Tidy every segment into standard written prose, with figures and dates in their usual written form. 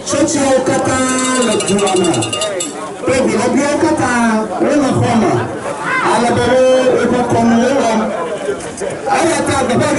Tsɔtsiawo katã le dua me kple ʋunɔviwo katã wole xɔ me ale be wo woƒe kɔnuwo wɔm. Eya ta gbeƒã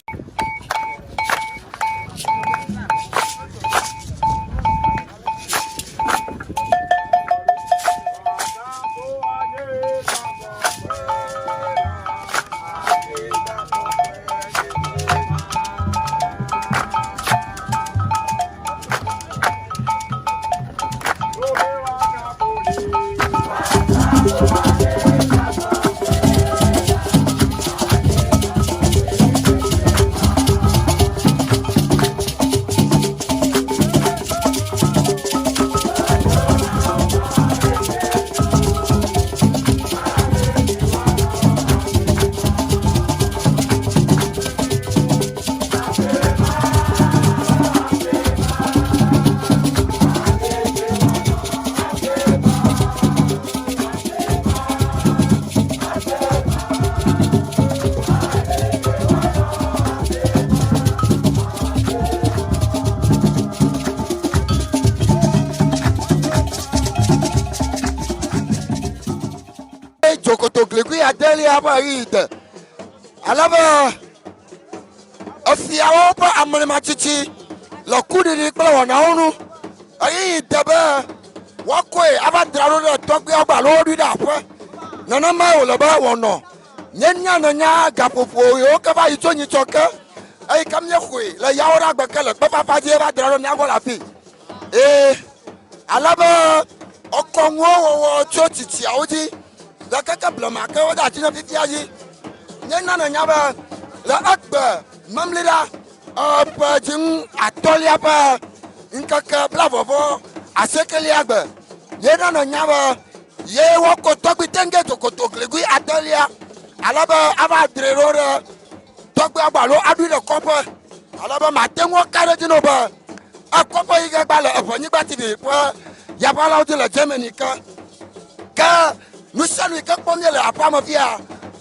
Dzokoto glikui adelia ƒe ɣeyiɣi de ale be efiawo ƒe amlimatsitsi le kuɖiɖi kple wɔnawo nu. Ɣeyiɣi de be woakɔe ava dzra ɖo ɖe tɔgbuiawo gbɔ alo woɖoe ɖe aƒe. Nenemae wòle be wòanɔ. Míenya nenya gaƒoƒo yiwo ke va yi tso nyitsɔ ke eyi ke míexɔe le yawo ɖe agbe ke le kpefafa dzi va dzra ɖo mía gbɔ le afii. Ee, ale be ekɔnuwo wɔwɔ tso tsitsiawo dzi le keke blema ke wode asi na fifia dzi. Míena nenya be le egbe memli ɖa eƒe dzinu atɔ̃lia ƒe ŋkeke blavɔvɔ asiekelia gbe míena nenya be ye woakɔ tɔgbui tenge dzokoto gligui adelia ale be ava dzrae ɖo ɖe tɔgbuia gbɔ alo aɖoe ɖe kɔƒe ale be mate ŋu aka ɖe edzi na wo be ekɔƒe yi ke gba le Eʋenyigba TV ƒe yaʋalawo dzi le Germany ke. Ke nu sia nu yi ke kpɔm míele aƒea me fia,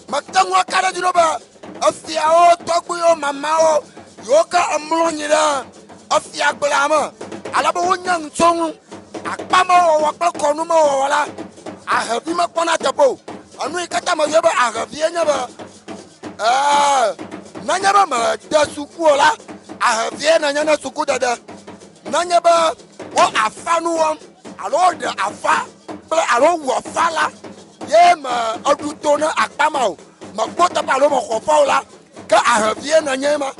mete ŋu aka ɖe edzi na wo be efiawo, tɔgbuiwo, mamawo yiwo ke emlɔ anyi ɖe efiagblea me ale be wonye ŋutsonu akpamewɔwɔ kple kɔnumewɔwɔ la, ahevi mekpɔna teƒe o. Enu yi katã meyɔe be ahevie nye be ee, nenye be mede suku o la, ahevie nenye ne sukudede. Nenye be wo afa nu wɔm alo woɖe afa kple alo wɔ afa la, ye me eɖu to ne akpa ma o, mekpɔ teƒe alo mexɔ fa o la, ke ahevie nenye ma.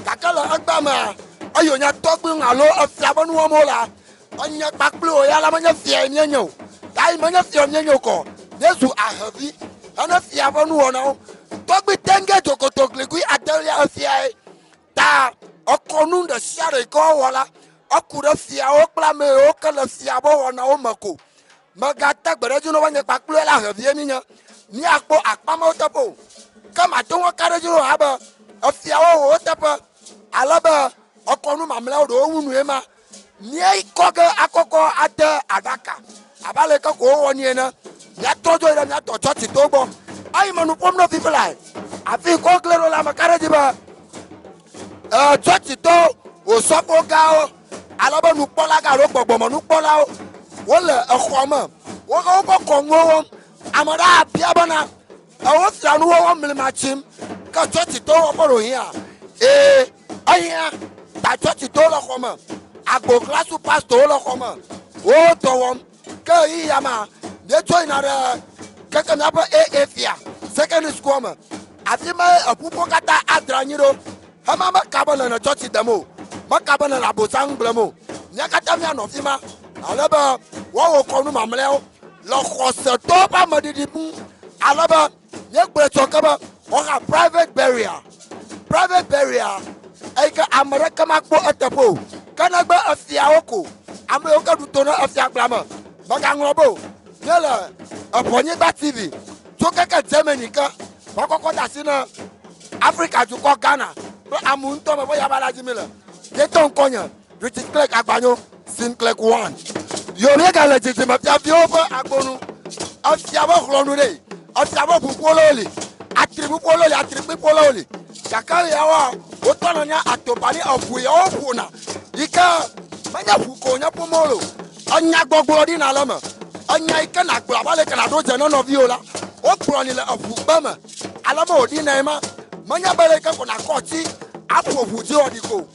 Gake le egbea mea, eyi wònye tɔgbui alo efia be nu wɔm wolea, enye kpakple wò ya la menye fiae míenye o. Ta yi menye fia míenye o kɔ, míezu ahevi hene fia ƒe nuwɔnawo. Tɔgbui tenge dzokoto gligui adelia efiae. Ta ekɔnu ɖe sia ɖe yi ke woawɔ la, eku ɖe fiawo kple ame yiwo ke le fia ƒe wɔnawo me ko. Mègate gbe ɖe edzi na wo be nye kpakple la hevie míenye. Míakpɔ akpa mawo teƒe o. Ke mate ŋu aka ɖe edzi na wò hã be efiawo wɔ wo teƒe ale be ekɔnu mamlɛawo ɖewo wu nue ma. Míekɔ ge akɔkɔ ade aɖaka abe ale ke ko wowɔnɛ ene. Míatrɔ dzo yi ɖe mía tɔ tsɔtsitɔwo gbɔ. Eyi me nu ƒom na fifi lae. Afi yi ke woklẽ ɖo la, meka ɖe edzi be e, tsɔtsitɔwo, osɔfo gãwo, ale be nukpɔla gã alo gbɔgbɔmenukpɔlawo wole exɔ me. Wohe woƒe kɔnuwo wɔm. Ame ɖe abia bena, Ewofia nuwɔwɔ mlima tsim ke tsɔtsitɔwo wɔƒe ɖo hiã. Ee, ehiã. Ta tsɔtsitɔwo le xɔ me, agbo klasu pastɔwo le xɔ me, wo dɔ wɔm. Ke ɣeyiɣia ma, míedzo yina ɖe keke míaƒe AA fia, secondary school me. Afi mae eƒuƒo katã adre anyi ɖo. Hema meka be nèle tsɔtsi dem o, meka be nèle abosam gblẽm o. Mía katã míanɔ afi ma ale be woawɔ kɔnu mamlɛawo le xɔsetɔwo ƒe ameɖiɖi ŋu ale be míegblɔe tsɔ ke be woaxa private burial. Private burial eyi ke ame ɖeke makpɔ eteƒe o ke negbe efiawo ko, ame yiwo ke ɖu to ne efia gblea me. Mègaŋlɔ be o, míele Eʋɔnyigba TV tso keke Germany ke va kɔkɔ de asi ne Afrika dukɔ Ghana kple amu ŋutɔ me ƒe yaba la dzi míle. Míetɔ ŋkɔnye Richard Clegg Agbanyo, Sinclair One. Yo míegale dzidzimefiaviwo ƒe agbonu. Efia ƒe xlɔ̃nu ɖe, efia ƒe ʋuƒolawo li, atriʋuƒolawo li, atrikpuiƒolawo li. Gake yawoa, wotɔna nya atopani eʋu yawo ƒona yi ke Menye ʋu ko wònye ƒomewo le o. Enyagbɔgblɔ ɖina le eme. Enya yi ke nàgblɔ abe ale ke nàɖo dze ne nɔviwò la, wogblɔnɛ le eʋugbe me. Ale be wòɖinae ma. Menye be leke ko nàkɔ ati aƒo ʋu dzi wòaɖi ko o.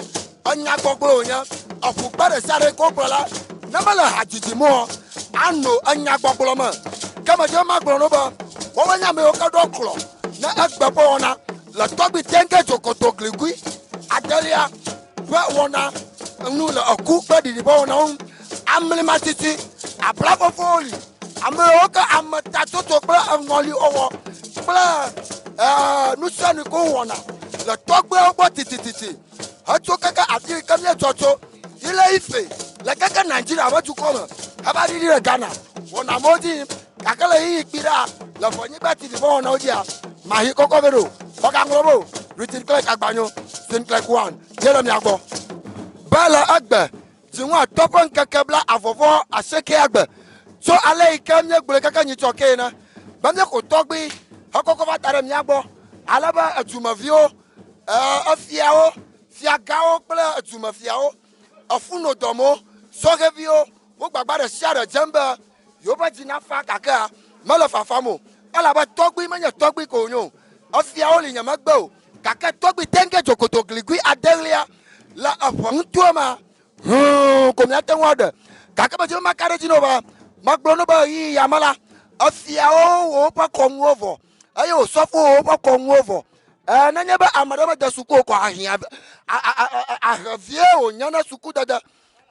Enyagbɔgblɔ wònye. Eʋugbe ɖe sia ɖe yi ke wogblɔ la, ne mele hadzidzi me oa, ano enyagbɔgblɔ me. Ke medze be magblɔ na wo be woawoe nye ame yiwo ke ɖo klɔ ne egbe ƒe wɔna le tɔgbui Tenge Dzokoto Gligui adelia ƒe wɔna nu le eku kple ɖiɖi ƒe wɔnawo ŋu. Amlimatiti, ablafofowo li, ame yiwo ke ametatsotso kple eŋɔliwɔwɔ kple ee, nu sia nu ko wɔna le tɔgbuiawo gbɔ titititi hetso keke afi yi ke míedzɔ tso Ile Ife le keke Nigeria ƒe dukɔ me heva ɖiɖi ɖe Ghana. Wɔna mawo dzi yim gake le ɣeyiɣi kpui ɖea le Vɔnyigba TV ƒe wɔnawo dzia, mahi kɔkɔ vɛ ɖo. Mègaŋlɔ be o, Richard Clerk Agbanyo, Sinclair One ye le mia gbɔ. Be le egbe dziŋuatɔ ƒe ŋkeke bla avɔvɔ asiekɛa gbe, tso ale yi ke míegblɔe keke nyitsɔ ke ene, be míexo tɔgbui hekɔkɔ va da ɖe mía gbɔ, ale be edumeviwo, efiawo, fiagãwo kple edumefiawo, efunodɔmewo, sɔhɛviwo, wo gbagba ɖe sia ɖe dzem be yewoƒe dzi nafa gakea mele fafam o elabe tɔgbui menye tɔgbui ko wònye o. Efiawo li nyemegbe o gake tɔgbui tenge dzokoto gligui adelia le eƒe ŋutoa mea hũu ko míate ŋu aɖe. Gake medzi be maka ɖe edzi na wò be megblɔ na wò be ɣeyiɣi ya me la, efiawo wɔ woƒe kɔnuwo vɔ eye osɔfowo wɔ woƒe kɔnuwo vɔ. E, nenye be ame ɖe mede suku o kɔ ahiã ahe vie wònye na sukudede.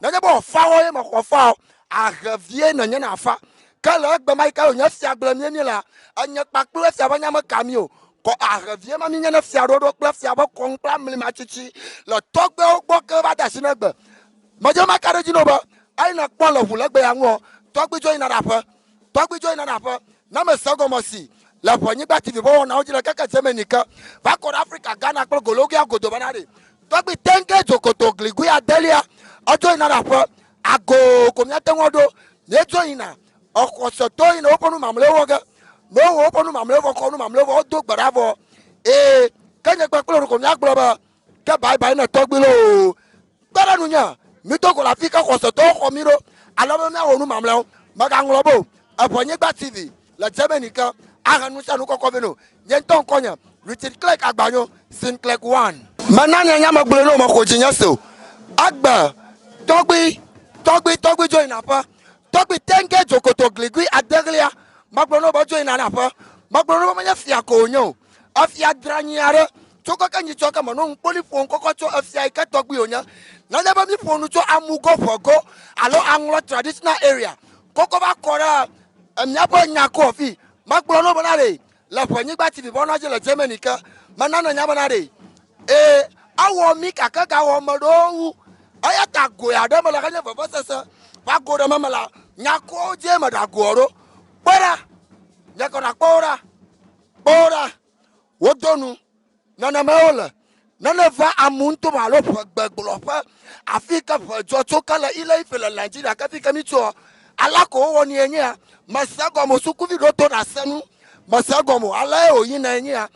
Nenye be wòfa wɔ ye mexɔ fa o, ahe vie nènye na fa. Ke le egbe ma yi ke wònye fia gblẽ mí míelea, enye kpakple efia ƒe nya meka mí o. Kɔ ahe vie ma míenye ne fiaɖoɖo kple fia ƒe kɔnu kple amlimatsitsi le tɔgbeawo gbɔ ke va de asi na egbe. Medze be maka ɖe edzi na wò be eyi nèkpɔ le ʋu legbe ya ŋuɔ, tɔgbui dzo yina ɖe aƒe. Tɔgbui dzo yina ɖe aƒe. Ne mese egɔme si le ʋenyigba TV ƒe wɔnawo dzi le keke Germany ke va kɔ ɖe Afrika, Ghana kple Gologia godo bena ɖe Tɔgbi tenge dzokoto gligui adelia, edzo yina ɖe aƒe. Agoo ko míate ŋu aɖo. Míedzo yina. Exɔsetɔwo yina woƒe nu mamlɛwo wɔ ge. Ne wowɔ woƒe nu mamlɛwo vɔ, kɔ nu mamlɛwo vɔ, wodo gbe ɖa vɔ. Ee, ke nye kple kple ko míagblɔ be, ke bye bye ne tɔgbi loo. Kpe ɖe nunye. Mído go le afi ke xɔsetɔwo xɔ mí ɖo ale be míawɔ nu mamlɛwo. Mègaŋlɔ be o, Eʋenyigba TV le Germany ke ahe nu sia nu kɔkɔ vɛ no. Nye ŋutɔ ŋkɔnye, Richard Clegg Agbanyo, Sinclair One. Mena nye nya megblɔe ne womexɔ dzinye se o. Egbe, tɔgbui, tɔgbui, tɔgbui dzo yina aƒe. Tɔgbui tenge dzokoto gligui adeɣlia. Megblɔ na wo be dzo yina ɖe aƒe. Megblɔ na wo be menye fia ko wònye o. Efia dranyi aɖe tso keke nyitsɔ ke menɔ nukpoli ƒom kɔkɔ tso efia yi ke tɔgbui wònye. Nenye be míƒo nu tso amugo, ʋego alo aŋlɔ traditional area kɔkɔ va kɔ ɖe Míaƒe nya kɔ fi. Megblɔ na wo bena ɖe le ƒe nyigba TV ƒe wɔna dzi le Germany ke, mena nènya bena ɖe ee, ewɔ mí gake gawɔ ame ɖewo wu. Eya ta goe aɖe mele henye vevesese ƒe ago ɖe meme la, nya kɔwo dzie meɖe agoa ɖo. Kpɔe ɖa, nye kɔ nakpɔ wo ɖa, kpɔ wo ɖa. Wodo nu nenemae wole. Ne neva amu ŋutɔ me alo ʋegbegblɔƒe, afi ke ʋe dzɔ tso ke le Ile-Ife le Nigeria ke fi ke mi tsoa, alea ko wowɔnɛ nye ya. Mese egɔme o, sukuvi ɖewo to ɖase nu. Mese egɔme o, aleae wòyinae nye ya.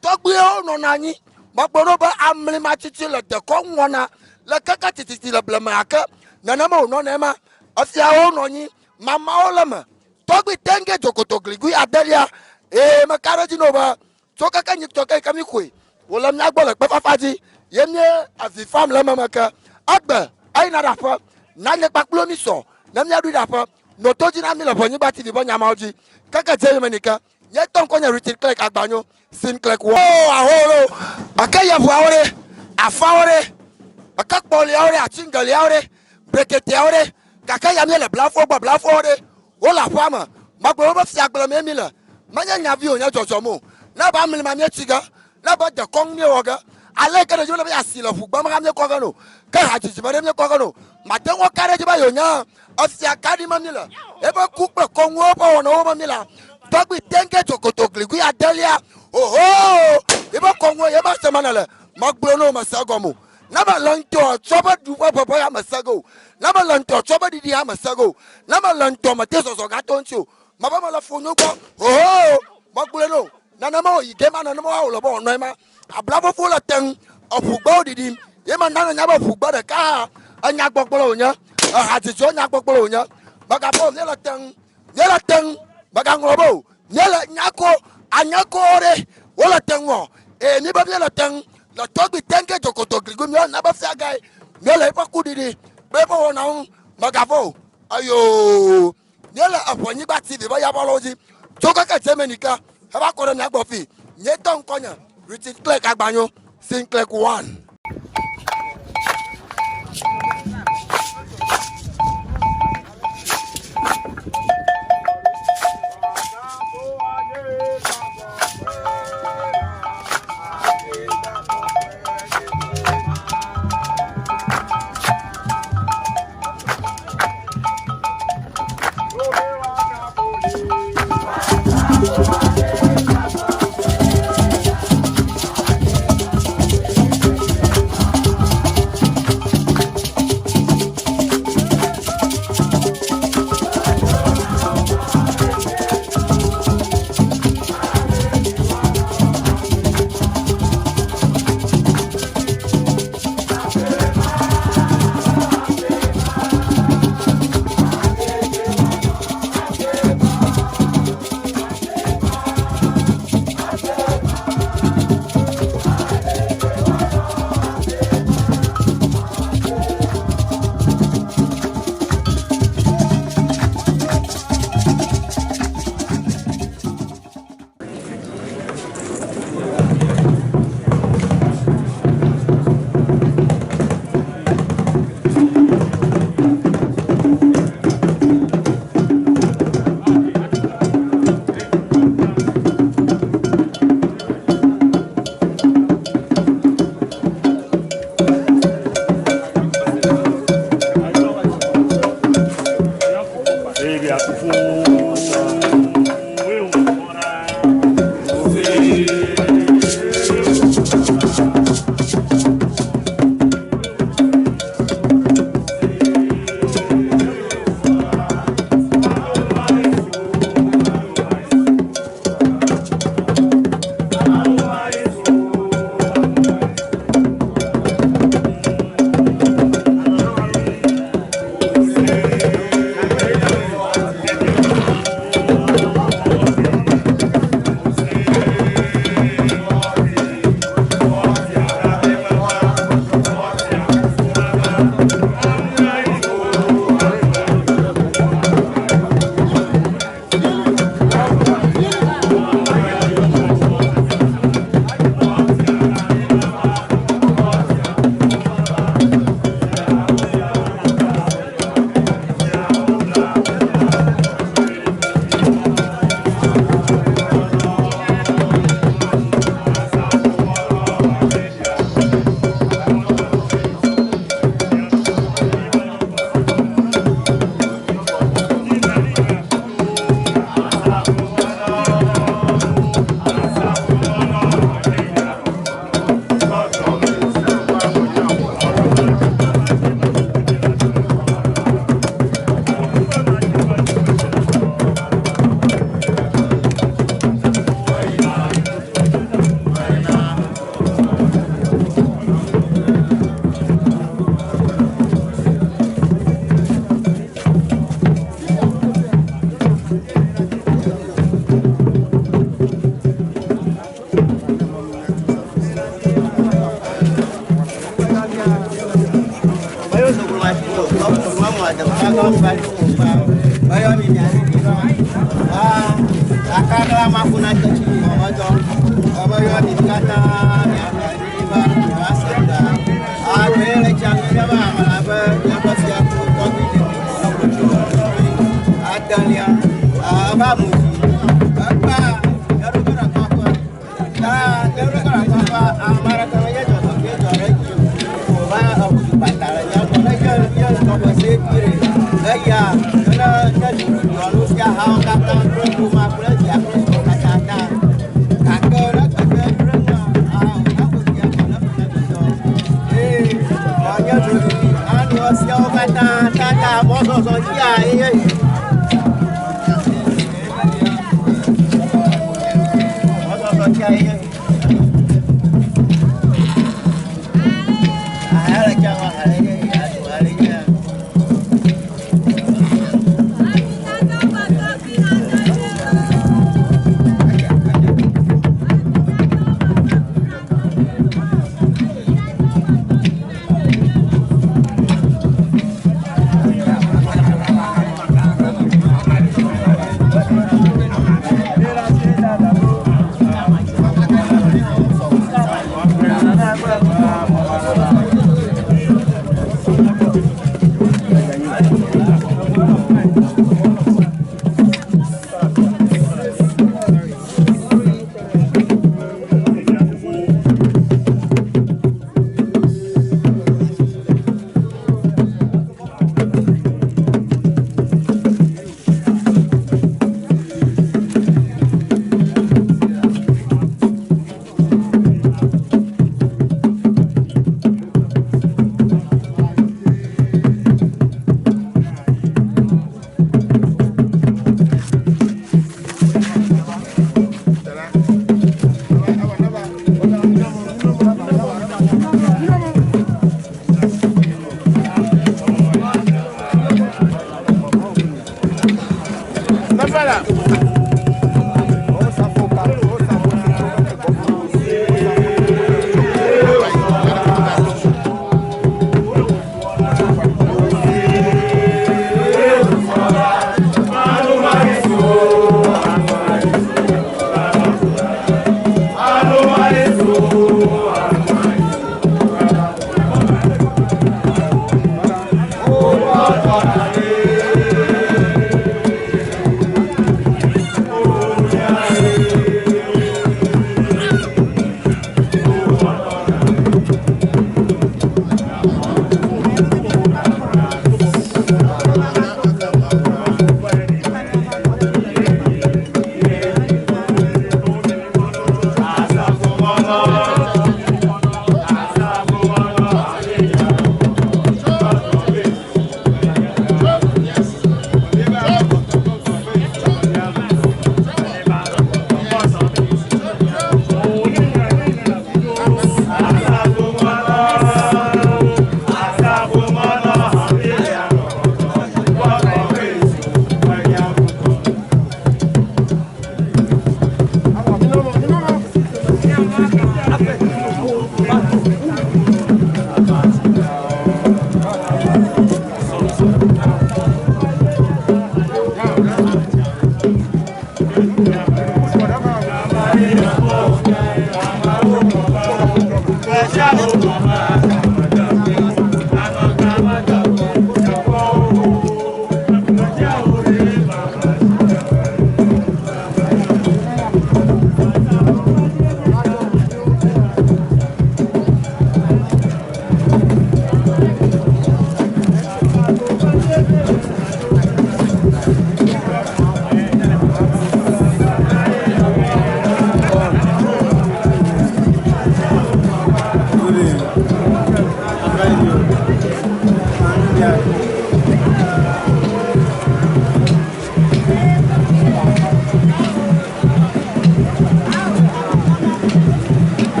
Tɔgbuiwo nɔna anyi. Megblɔ na wo be amlimatsitsi le dekɔnu wɔna le keke tititi le blema ke. Nenema wònɔna ema. Efiawo nɔ anyi, mamawo le eme. Tɔgbui tenge dzokoto gligui adelia. Ee, meka ɖe edzi na wò be tso keke nyitsɔ ke yi ke míxɔe wòle mía gbɔ le kpefafa dzi ye mí avi fam le ememe ke. Egbe eyina ɖe aƒe. Na nye kpakple mí sɔ ne míaɖoe ɖe aƒe. Nɔ to dzi na mí le ʋenyigba TV ƒe nya mawo dzi. Keke dze yome ni ke. Nye ŋutɔ ŋkɔ nye Richard Clegg Agbanyo, Sinclair wɔ. Oo, aho lo. Eke yevuawo ɖe, afawo ɖe, eke kpɔliawo ɖe, atsingeliawo ɖe, breketeawo ɖe. Gake ya míele blafowo gbɔ, blafowo ɖe, wole aƒea me. Megblɔ wo be fiagble mee míle. Menye nya vi wònye dzɔdzɔm o. Ne ebe amli ma míetsi ge, ne ebe dekɔnu míewɔ ge, ale yi ke ɖevi le be yeasi le ʋugbe me hã míekɔ ge no. Ke hadzidzi me ɖe míekɔ ge no. Mate ŋu aka ɖe edzi be yewònye efia kaɖi me míle. Ebe ku kple kɔnuwo ƒe wɔnawo me mílea, tɔgbui tenge dzokoto gligui adelia, oho, ebe kɔnuwo ye ma se me nèle. Megblɔ na wò mese egɔme o. Ne mele ŋutɔ tsɔ be ɖu ƒe ʋeʋe ya mese ge o. Ne mele ŋutɔ tsɔ be ɖiɖi ya mese ge o. Ne mele ŋutɔ mete zɔzɔ gato ŋuti o. Mebe mele fonyo gbɔ. Oho! Megblɔe na wò. Nenema wòyi ge ma, nenema woawɔ be wòanɔ ema. Abla fofo le teŋ, eʋugbewo ɖiɖim. Ye mena nènya be ʋugbe ɖeka hã Enyagbɔgblɔ wònye. Ehadzidziwo nyagbɔgblɔ wònye. Mègabɔ o, míele te ŋu. Míele te ŋu. Mègaŋlɔ be o. Míele nyako, anyakowo ɖe, wole te ŋu ɔ? Ee, míbe míele te ŋu. Le tɔgbui Tenge Dzokoto Gligui míeyɔna be fiagãe. Míele eƒe kuɖiɖi kple eƒe wɔnawo ŋu. Mègavɔ̃ o. Eyoo, míele Eʋenyigba TV ƒe yaʋalawo dzi tso keke Germany ke heva kɔ ɖe mía gbɔ fii. Nyee tɔ ŋkɔnye Richard Clerk Agbanyo, Sinclair One.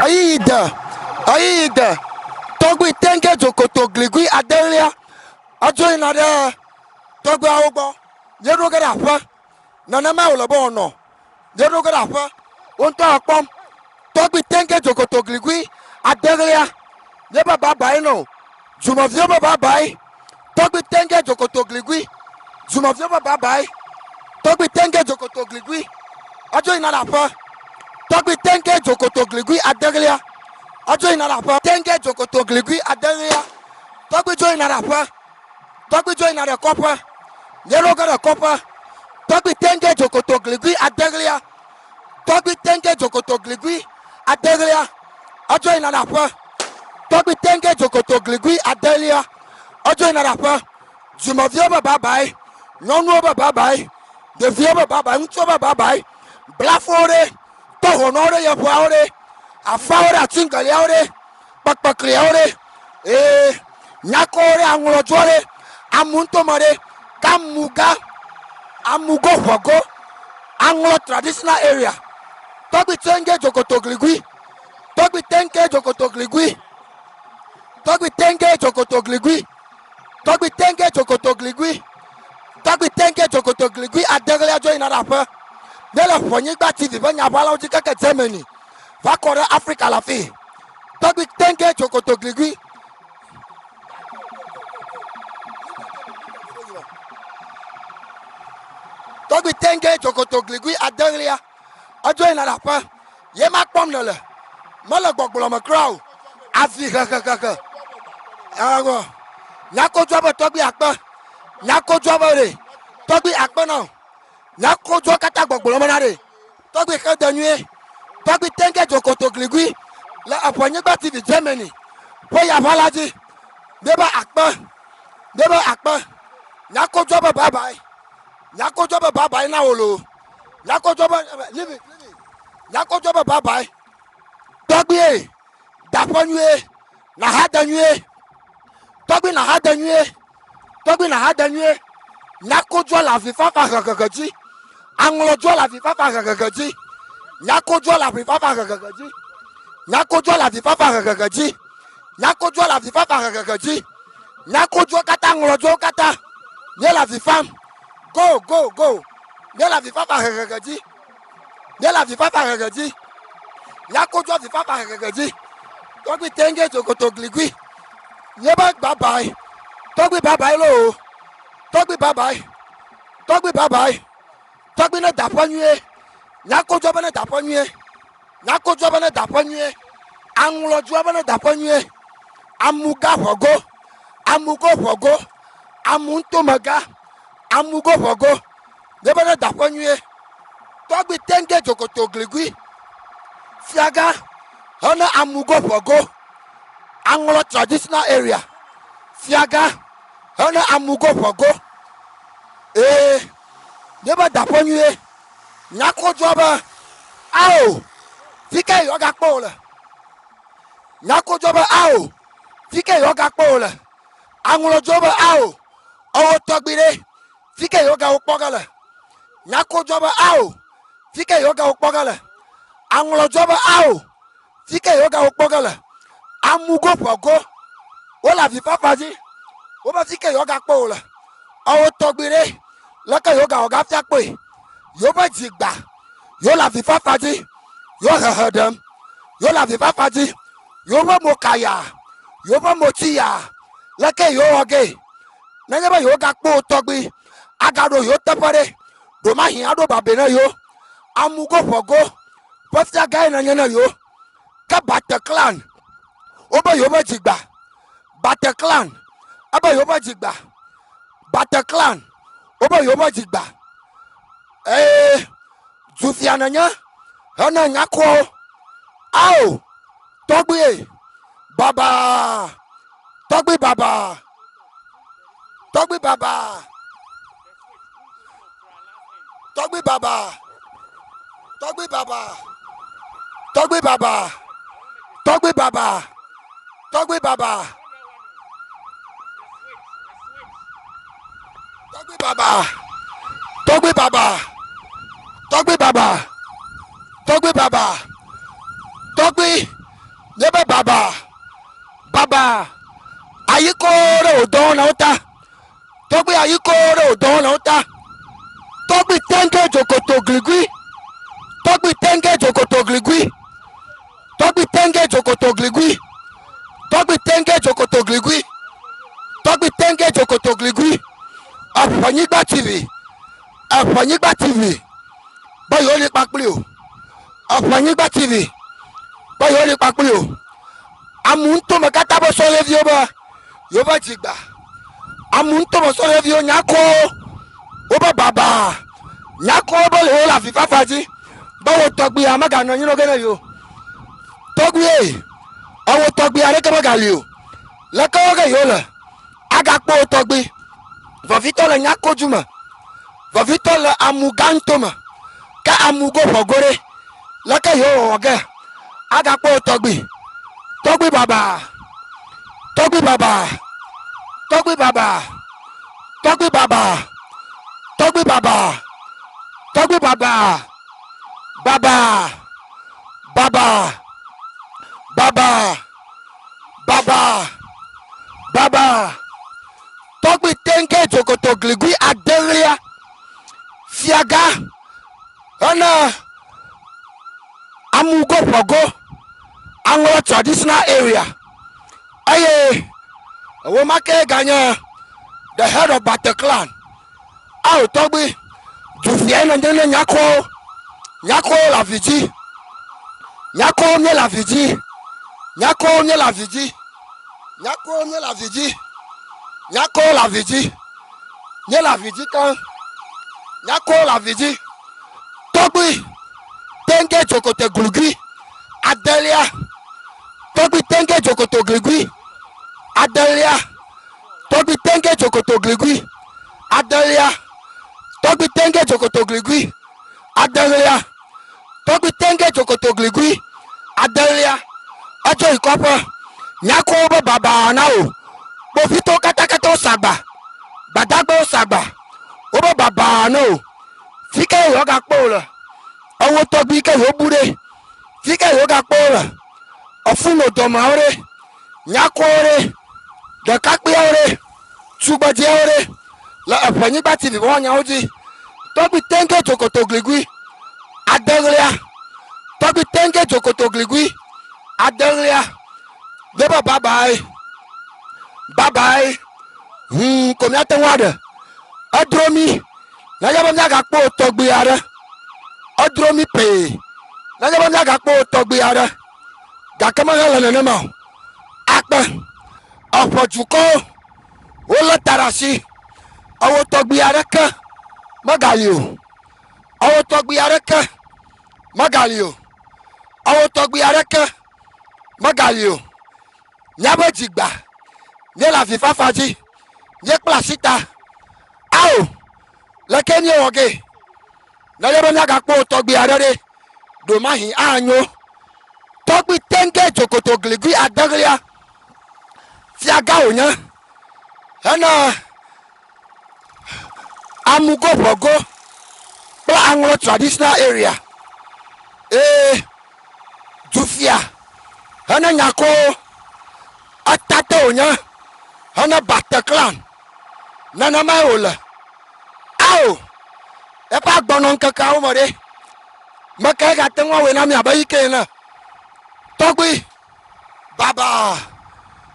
Eyiyi de, eyiyi de, tɔgbui tenge dzokoto gligui adelia edzo yina ɖe tɔgbuiawo gbɔ. Míeɖo ge ɖe aƒe. Nenemae wòle be wòanɔ. Míeɖo ge ɖe aƒe. Wo ŋutɔ ekpɔm. Tɔgbui tenge dzokoto gligui adelia míebe babae nɔ o. Dumeviwo be babae. Tɔgbui tenge dzokoto gligui. Dumeviwo be babae. Tɔgbui tenge dzokoto gligui edzo yina ɖe aƒe. Tɔgbui tenge dzokoto gligui adelia edzo yina ɖe aƒe. Tenge dzokoto gligui adelia tɔgbui dzo yina ɖe aƒe. Tɔgbui dzo yina ɖe kɔƒe. Míeɖo ge ɖe kɔƒe. Tɔgbui tenge dzokoto gligui adelia tɔgbui tenge dzokoto gligui adelia edzo yina ɖe aƒe. Tɔgbui tenge dzokoto gligui adelia edzo yina ɖe aƒe. Dumeviwo be babae, nyɔnuwo be babae, ɖeviwo be babae, ŋutsuwo be babae, blafowo ɖe, tɔhɔnɔwo ɖe, yeƒeawo ɖe, afawo ɖe, atingeliawo ɖe, kpekpekliawo ɖe, ee, nyakɔwo ɖe, aŋlɔdzɔ ɖe, amuŋtome ɖe, kamuga, amugo ʋɔgo, aŋlɔ traditional area, tɔgbi tenge dzokoto gligui, tɔgbi tenge dzokoto gligui, tɔgbi tenge dzokoto gligui, tɔgbi tenge dzokoto gligui, tɔgbi tenge dzokoto gligui adelia dzo yina ɖe aƒe. Míele ƒɔnyigba TV ƒe nyaʋalawo dzi keke Germany va kɔ ɖe Afrika le afii. Tɔgbi tenge dzokoto gligui. Tɔgbi tenge dzokoto gligui adelia edzo yina ɖe aƒe. Ye ma kpɔm nèle. Mele gbɔgblɔ me kura o. Avi hehehehe. Ewɔ. Nyakodzɔ be tɔgbi akpe. Nyakodzɔ be ɖe. Tɔgbi akpe na o. Nyakodzɔ katã gbɔgblɔ me na ɖe. Tɔgbi xe de nyuie. Tɔgbi tenge dzokoto gligui le eƒe nyigba TV Germany ƒe yaʋa la dzi. Míebe akpe. Míebe akpe. Nyakodzɔ be bye bye. Nyakodzɔ be bye bye na wò loo. Nyakodzɔ be leave it, leave it. Nyakodzɔ be bye bye. Tɔgbie, daƒe nyuie, naha de nyuie. Tɔgbi naha de nyuie. Tɔgbi naha de nyuie. Nyakodzɔ le avifafa hehehe dzi. Aŋlɔdzɔ le avifafa hehehe dzi. Nyakodzɔ le avifafa hehehe dzi. Nyakodzɔ le avifafa hehehe dzi. Nyakodzɔ le avifafa hehehe dzi. Nyakodzɔ katã ŋlɔdzɔwo katã. Míele avi fam. Go go go. Míele avifafa hehehe dzi. Míele avifafa hehehe dzi. Nyakodzɔ avifafa hehehe dzi. Tɔgbi tenge dzokoto gligui. Míebe babae. Tɔgbi babae loo. Tɔgbi babae. Tɔgbi babae. Tɔgbi ne da ƒe nyuie. Nyakodzɔ be ne da ƒe nyuie. Nyakodzɔ be ne da ƒe nyuie. Aŋlɔdzɔ be ne da ƒe nyuie. Amuga ʋɔgo. Amugo ʋɔgo. Amu ŋtomega. Amugo ʋɔgo. Míebe ne da ƒe nyuie. Tɔgbi tenge dzokoto gligui. Fiagã hene amugo ʋɔgo. Aŋlɔ traditional area. Fiagã hene amugo ʋɔgo. Ee, míebe da ƒe nyuie. Nyakodzɔ be, Ao, fi kae yewoagakpɔ wò le? Nyakodzo be ao, fi ke yewo gakpɔ wo le. Aŋlɔdzo be ao, ewo tɔgbi ɖe, fi ke yewo gawo kpɔ ge le. Nyakodzo be ao, fi ke yewo gawo kpɔ ge le. Aŋlɔdzo be ao, fi ke yewo gawo kpɔ ge le. Amugo ƒe go, wole avifafa dzi, wobe fi ke yewo gakpɔ wo le. Ewo tɔgbi ɖe, leke yewo gawɔ gafia kpɔe. Yewoƒe dzi gba, yewo le avifafa dzi, yewo hehe ɖem, yewo le avifafa dzi, yewoƒe mo ka ya, yewoƒe mo tsi ya, leke yewo wɔ ge. Nenye be yewo gakpɔ wo tɔgbi, agaɖo yewo teƒe ɖe, ɖomahi aɖo babɛ ne yewo. Amugo ƒe go ƒe fiagãe nenye ne yewo. Ke Bate clan, wobe yewoƒe dzi gba. Bate clan, ebe yewoƒe dzi gba. Bate clan, wobe yewoƒe dzi gba. Eye dufia nenye hene nyakɔwo. Ao, tɔgbie, baba, tɔgbi baba, tɔgbi baba, tɔgbi baba, tɔgbi baba, tɔgbi baba, tɔgbi baba, tɔgbi baba, tɔgbi baba, tɔgbi baba, tɔgbi baba, tɔgbi baba, tɔgbi nye be baba, baba, ayiko ɖe wò dɔwɔnawo ta, tɔgbi ayiko ɖe wò dɔwɔnawo ta, tɔgbi tenge dzokoto gligui, tɔgbi tenge dzokoto gligui, tɔgbi tenge dzokoto gligui, tɔgbi tenge dzokoto gligui, tɔgbi tenge dzokoto gligui, Eƒenyigba TV, Eƒenyigba TV, be yewo li kpakpli o. Eƒenyigba TV, be yewo li kpakpli o. Amu ŋutome katã be sɔhɛviwo be yewoƒe dzi gba. Amu ŋutome sɔhɛviwo nyakɔ wobe baba, nyakɔ be yewo le avifafa dzi be wo tɔgbia meganɔ anyi nɔ ge ne yewo. Tɔgbie, ewo tɔgbia ɖeke megali o. Leke wɔ ge yewo le agakpɔ wo tɔgbi. Vevitɔ le nyakodzu me, vevitɔ le amu gã ŋutome, ke amu go ƒe go ɖe, leke yewo wɔwɔ ge agakpɔ wo tɔgbi. Tɔgbi baba, tɔgbi baba, tɔgbi baba, tɔgbi baba, tɔgbi baba, tɔgbi baba, baba, baba, baba, baba, baba, tɔgbi tenge dzokoto gligui adelia, fiaga, ena amugo ƒe go, aŋlɔ traditional area, eye woma ke ganye the head of Bate clan. Ao tɔgbi, dufia ne nye ne nyakɔwo, nyakɔwo le avi dzi, nyakɔwo nye le avi dzi, nyakɔwo nye le avi dzi, nyakɔwo nye le avi dzi, nyakɔwo le avi dzi, nye le avi dzi keŋ, nyakɔwo le avi dzi. Tɔgbi tenge dzokote glugui adelia, tɔgbi tenge dzokoto gligui adelia, tɔgbi tenge dzokoto gligui adelia, tɔgbi tenge dzokoto gligui adelia, tɔgbi tenge dzokoto gligui adelia. Edzo yi kɔƒe, nyakɔwo be baba na wo, kpovitɔwo katakata wo sagba, gbadagbawo sagba, wobe baba na wo. Fi ke yewo gakpɔ wo le, ewo tɔgbi ke yewo bu ɖe, fi ke yewo gakpɔ wo le, efuno dɔmeawo ɖe, nyakɔwo ɖe, ɖekakpuiawo ɖe, tugbedzeawo ɖe, le Eƒenyigba TV ƒe nyawo dzi. Tɔgbi tenge dzokoto gligui adelia, tɔgbi tenge dzokoto gligui adelia, do be babae, babae, ko míate ŋu aɖe. Edro mí, nenye be míagakpɔ wo tɔgbi aɖe. Edro mí pee, nenye be míagakpɔ wo tɔgbi aɖe. Gake mehele nenema o. Akpe, eƒe dukɔwo, wolé ta ɖe asi. Ewo tɔgbi aɖeke megali o. Ewo tɔgbi aɖeke megali o. Ewo tɔgbi aɖeke megali o. Míaƒe dzi gba, míele avifafa dzi, míekpla asi ta. Ao, leke míewɔ ge? Nenye be míagakpɔ wo tɔgbi aɖe ɖe, ɖomahi anyo. Tɔgbui Tenge Dzokoto Gligui Adelia fiagã wònye hena Amugo Ʋɔgo kple Aŋlɔ Traditional Area eye dufia hena Nyako etate wònye hena Bate Clan. Nenemae wòle. Ao, eƒe agbenɔŋkekeawo me ɖe, mekae gate ŋu awɔe na mi abe yi ke ene? Tɔgbui, baba,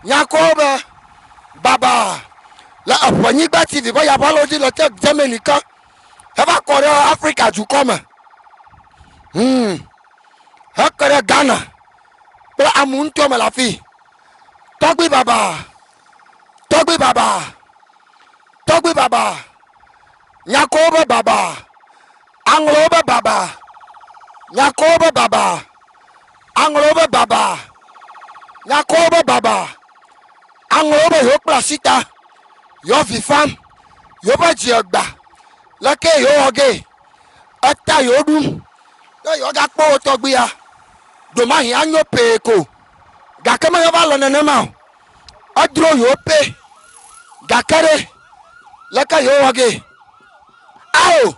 nyakɔwo be, baba, le eƒe nyigba TV ƒe yaʋalawo dzi le te Germany ke, heva kɔ ɖe Afrika dukɔ me. Heke ɖe Ghana kple amu ŋutɔ me le afii. Tɔgbui baba, tɔgbui baba, tɔgbui baba, nyakɔwo be baba, aŋlɔwo be baba, nyakɔwo be baba, aŋlɔwo be baba, nyakɔwo be baba, aŋlɔwo be yewo kpla asi ta, yewo vi fam, yewo ƒe dzi egba, leke yewo wɔ gee, eta yewo ɖum, ne yewo gakpɔ wo tɔgbuia, ɖomahi anyo pee ko, gake meva le nenema o. Edro yewo pɛ, gake ɖe, leke yewo wɔ gee? Ao,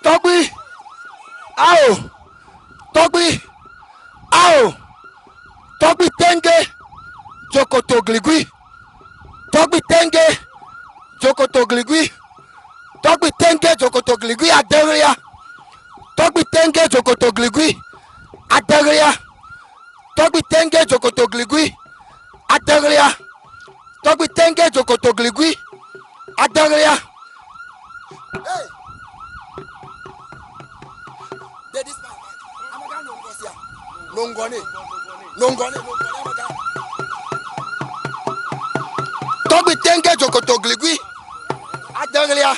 tɔgbui, ao, tɔgbui, ao, tɔgbui tenge, dzokoto gligui, tɔgbui tenge, dzokoto gligui, tɔgbui tenge, dzokoto gligui adelia, tɔgbui tenge, dzokoto gligui adelia, tɔgbui tenge, dzokoto gligui adelia, tɔgbui tenge, dzokoto gligui adelia. Hey! Tɔgbui tenge dzokoto gligui adelia,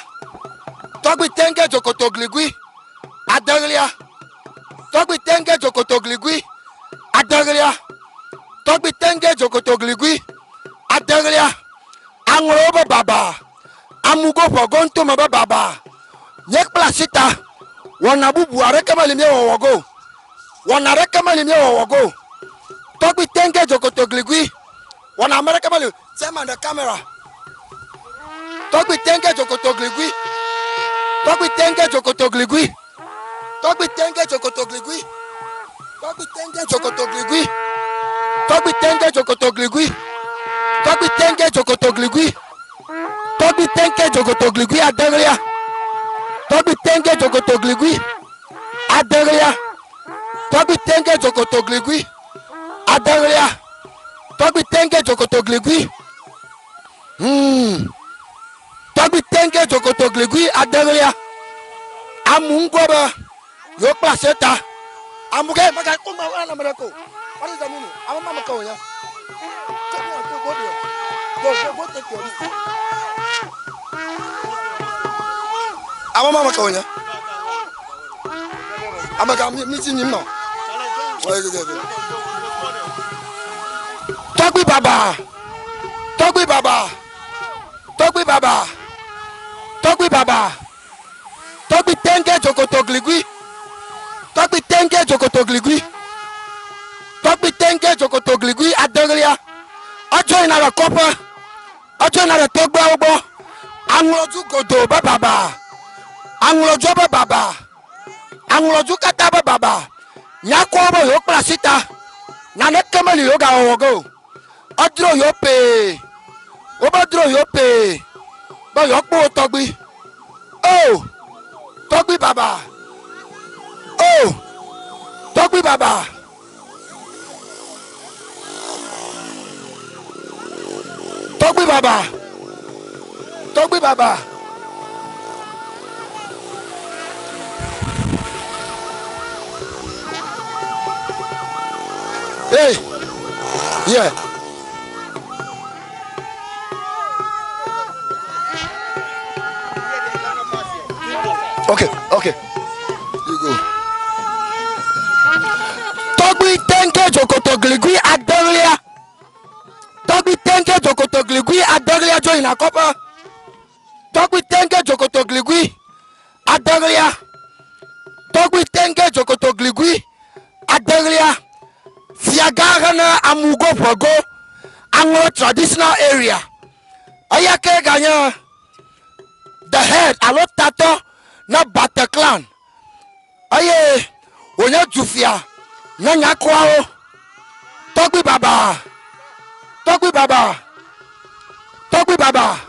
tɔgbui tenge dzokoto gligui adelia, tɔgbui tenge dzokoto gligui adelia, tɔgbui tenge dzokoto gligui adelia. Aŋlɔwo be baba, amugo ʋɔgo ŋutome be baba. Míekpla asi ta, wɔna bubu aɖeke meli míewɔwɔ go. Wɔna aɖeke meli míewɔwɔ go. Tɔgbui tenge dzokoto gligui, wɔna ame aɖeke meli. Chairman the camera. Tɔgbui tenge dzokoto gligui, tɔgbui tenge dzokoto gligui, tɔgbui tenge dzokoto gligui, tɔgbui tenge dzokoto gligui, tɔgbui tenge dzokoto gligui, tɔgbui tenge dzokoto gligui, tɔgbui tenge dzokoto gligui adelia, tɔgbui tenge dzokoto gligui adelia, tɔgbui tenge dzokoto gligui adelia, tɔgbui tenge dzokoto gligui. Tɔgbui tenge dzokoto gligui adelia. Amu ŋgɔ be yewo kpla asi ta. Amu ke mega ko ma wala me ko. What is the meaning? Ame ma me ko ya. Go go go there. Go go go take your this. Ame ma me ko ya. Ame ka mi ti nyim no. Tɔgbui baba. Tɔgbui baba. Tɔgbui baba. Tɔgbui baba. Tɔgbui tenge dzokoto gligui. Tɔgbui tenge dzokoto gligui. Tɔgbui tenge dzokoto gligui adelia. Edzo yina le kɔƒe. Edzo yina le tɔgbuiawo gbɔ. Aŋlɔdzu godo be baba. Aŋlɔdzu be baba. Aŋlɔdzu katã be baba. Nyakɔwo be yewo kpla asi ta. Naneke meli yewo gawɔwɔ ge o. Edro yewo pee. Wobe dro yewo pee be yewoakpɔ wo tɔgbui. O, tɔgbui baba. O, tɔgbui baba. Tɔgbui baba. Tɔgbui baba. Hey, yeah. Okay, okay. You go. Tɔgbui tenge dzokoto gligui adelia. Tɔgbui tenge dzokoto gligui adelia dzo yina kɔƒe. Tɔgbui tenge dzokoto gligui adelia. Tɔgbui tenge dzokoto gligui adelia. Fiagã hena Amugo Ƒego Aŋlɔ Traditional Area. Eya ke ganye the head alo tatɔ na Bate clan eye wònye dufia na nyakɔawo. Tɔgbui baba, tɔgbui baba, tɔgbui baba,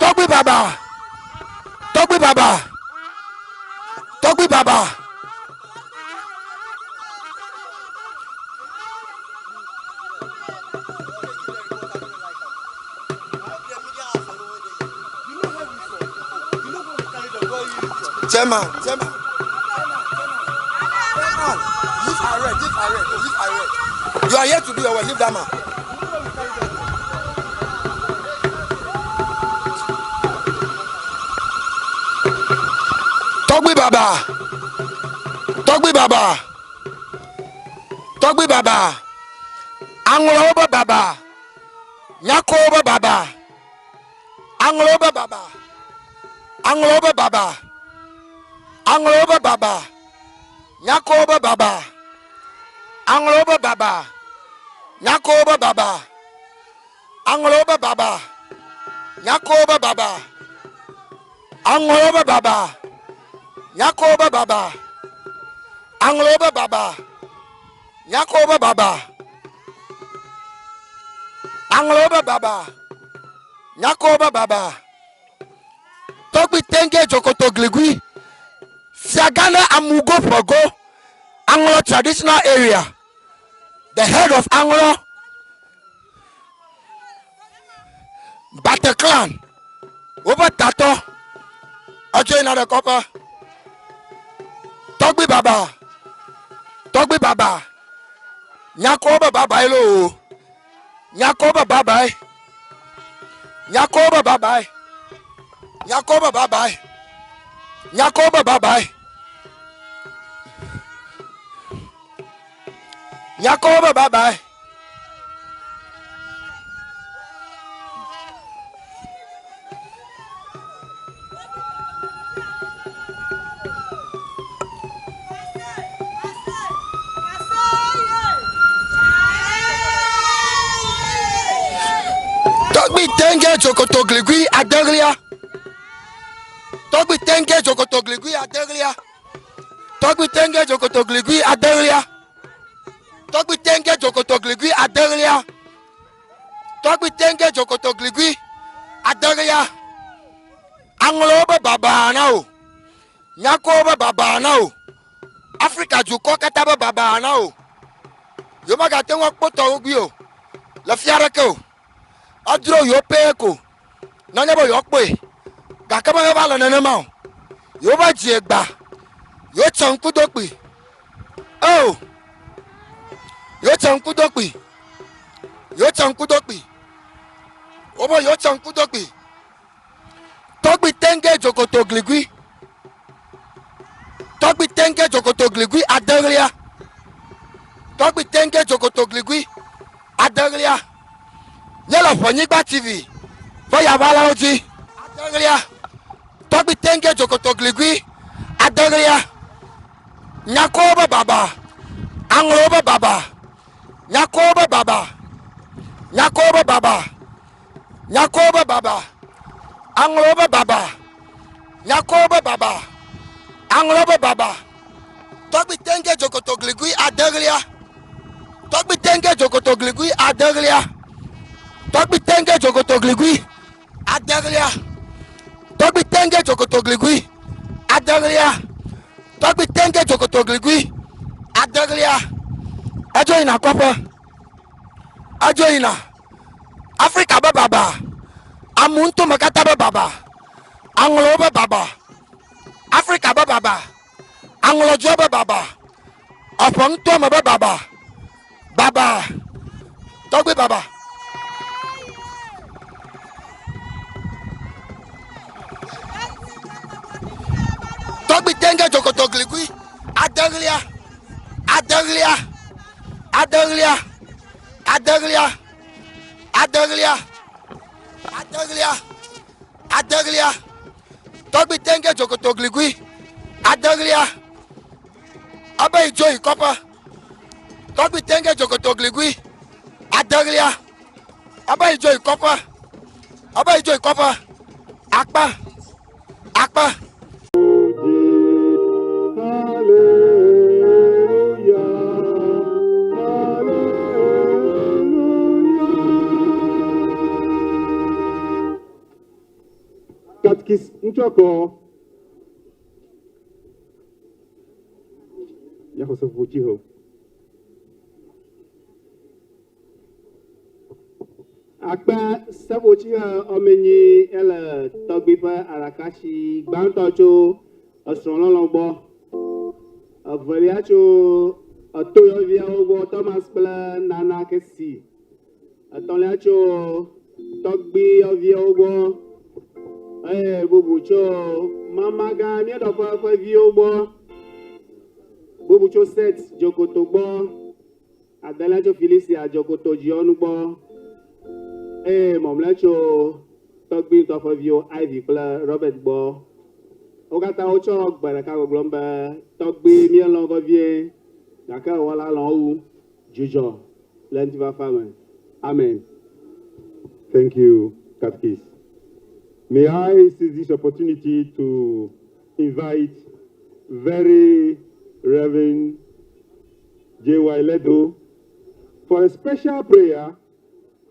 tɔgbui baba, tɔgbui baba, tɔgbui baba. Chairman, chairman. Chairman, leave arrest, leave arrest, leave arrest. You are here to do your work, leave that man. Tɔgbui baba, tɔgbui baba, tɔgbui baba, aŋlɔwo be baba, nyakowo be baba, aŋlɔwo be baba, aŋlɔwo be baba, aŋlɔwo be baba, nyakowo be baba, aŋlɔwo be baba, nyakowo be baba, aŋlɔwo be baba, nyakowo be baba. Aŋlɔwo be baba, nyakowo be baba, aŋlɔwo be baba, nyakowo be baba, aŋlɔwo be baba, nyakowo be baba. Tɔgbi tenge dzokoto gligui, fiagã ne amugo ƒego, aŋlɔ traditional area, the head of aŋlɔ. Bate clan woƒe tatɔ edzo yina ɖe kɔƒe. Tɔgbui baba, tɔgbui baba, nyakɔwo be babae loo, nyakɔwo be babae, nyakɔwo be babae, nyakɔwo be babae, nyakɔwo be babae, nyakɔwo be babae. Tɔgbi tenge dzokoto gligui adelia. Tɔgbi tenge dzokoto gligui adelia. Tɔgbi tenge dzokoto gligui adelia. Tɔgbi tenge dzokoto gligui adelia. Tɔgbi tenge dzokoto gligui adelia. Aŋlɔwo be baba na o. Nyakowo be baba na o. Afrika dukɔ katã be baba na o. Yewomagate ŋu akpɔ tɔwo gbi o. Le fia aɖeke o. Edro yewo pɛ ko. Nenye be yewoakpɔe. Gake meva le nenema o. Yewoƒe dzie gba. Yewotse ŋku do kpui. Eo! Yewotse ŋku do kpui. Yewotse ŋku do kpui. Wobe yewotse ŋku do kpui. Tɔgbi tenge dzokoto gligui. Tɔgbi tenge dzokoto gligui adelia. Tɔgbi tenge dzokoto gligui adelia. Míele Ƒenyigba TV ƒe yaʋalawo dzi. Adelia. Tɔgbi tenge dzokoto gligui adelia. Nyakowo be baba. Aŋlɔwo be baba. Nyakowo be baba. Nyakowo be baba. Nyakowo be baba. Aŋlɔwo be baba. Nyakowo be baba. Aŋlɔwo be baba. Tɔgbi tenge dzokoto gligui adelia. Tɔgbi tenge dzokoto gligui adelia. Tɔgbi tenge dzokoto gligui adelia. Tɔgbi tenge dzokoto gligui adelia. Tɔgbi tenge dzokoto gligui adelia. Edzo yina kɔƒe. Edzo yina. Afrika be baba, amu ŋutome katã be baba, aŋlɔwo be baba, Afrika be baba, aŋlɔdua be baba, eƒe ŋutɔme be baba, baba, tɔgbi baba. Tɔgbi tenge dzokoto gligui, adelia, adelia, adelia. Adelia, adelia, adelia, adelia. Tɔgbi tenge dzokoto gligui. Adelia. Abe yi dzo yi kɔƒe. Tɔgbi tenge dzokoto gligui adelia abe yi dzo yi kɔƒe abe yi dzo yi kɔƒe akpe akpe. Katkis ŋutsɔkɔ. Míaxɔ seƒoƒotsihe o. Akpe seƒotsihe wɔme enyi ele tɔgbui ƒe aɖakasi gbãtɔ tso esrɔ̃lɔlɔ̃ gbɔ, evelia tso etoyɔviawo gbɔ Thomas kple Nana Kesi, etɔ̃lia tso tɔgbuiyɔviawo gbɔ eye bubu tso mamagã míeɖɔƒe ƒe viwo gbɔ, bubu tso Set Dzokoto gbɔ, adelia tso Felicia Dzokoto Dziɔnu gbɔ eye mɔmlɛ tso tɔgbui ŋutɔ ƒe viwo Ivy kple Robert gbɔ. Wo katã wotsɔ gbe ɖeka gbɔgblɔm be, Tɔgbui míelɔ̃ vevie gake Wɔla lɔ̃ wu. Dzidzɔ le ŋutifafa me. Amen. Thank you, Catechist. May I seize this opportunity to invite Very Reverend J.Y. Ledo for a special prayer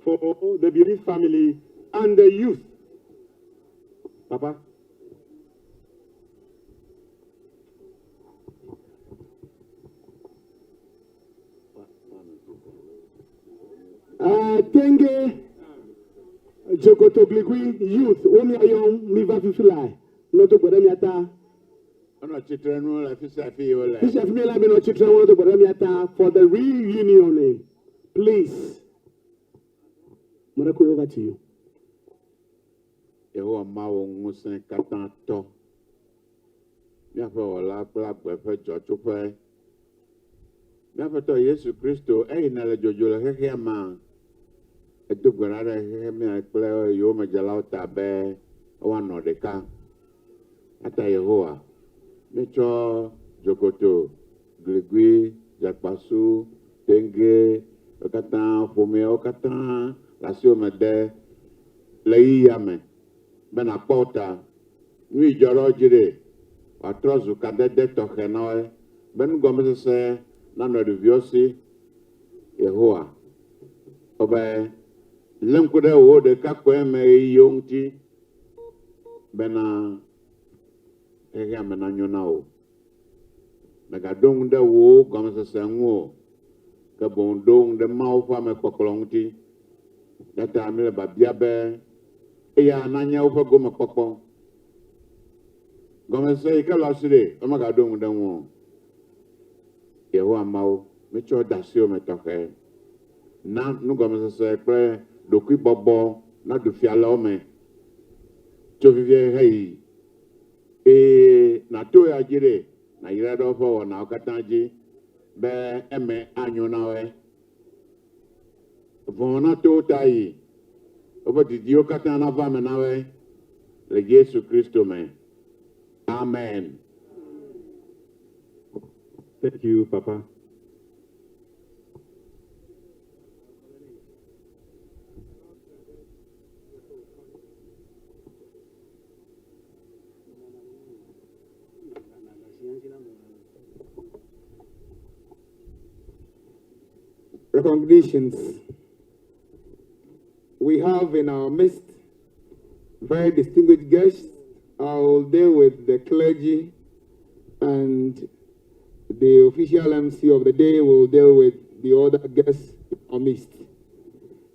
for the bereaved family and the youth. Papa. Tenge Dzokoto-Gligui Youth wo mia yɔm miva fifi lae nɔ do gbe ɖe mia ta. Enɔ tsitre nu le fi sia fi yi wole. Fi sia fi mi la mi nɔ tsitre nu do gbe ɖe mia ta for the reunion please. Miracle over to you. Yehowa Mawu ŋusẽ katã tɔ. Míaƒe Wɔla kple agbe ƒe dzɔtsoƒe, mía Aƒetɔ Yesu Kristo, eyi nèle dzodzo le xexea mea, èdo gbe ɖa ɖe xexemea kple yowòmedzelawo ta be woanɔ ɖeka. Eya ta Yehowa, míetsɔ dzokoto, gligui, dzakpasu, tenge, wo katã, ƒomeawo katã le asiwò me de le ɣeyiɣia me be nàkpɔ wo ta. Nu yi dzɔ ɖe wo dzi ɖe, wòatrɔ zu kadede tɔxɛ na woe be nugɔmesese nanɔ ɖeviwo si. Yehowa wobe, Lé ŋku ɖe wò ɖekakpui me ɣeyiɣiwo ŋuti bena xexea me nanyo na wò. Mègaɖo ŋu ɖe wò gɔmesese ŋu o, ke boŋ ɖo ŋu ɖe Mawu ƒe amekpɔkplɔ ŋuti. Eya ta míele biabia be eya nanye woƒe gomekpɔkpɔ. Gɔmesese yi ke le asi ɖe, womegaɖo ŋu ɖe eŋu o. Yehowa Mawu, míetsɔ de asiwò me tɔxɛ. Na nugɔmesese kple ɖokuibɔbɔ naɖu fia le wo me tso fifia heyi. Eye nàto eya dzi ɖe, nàyra ɖe woƒe wɔnawo katã dzi be eme anyo na woe. Vɔ̃ nato wo ta yi, woƒe didiwo katã nava eme na woe le Yesu Kristo me. Amen. Thank you, Papa. Recognitions. We have in our midst very distinguished guests. I'll deal with the clergy and the official MC of the day will deal with the other guests in our midst.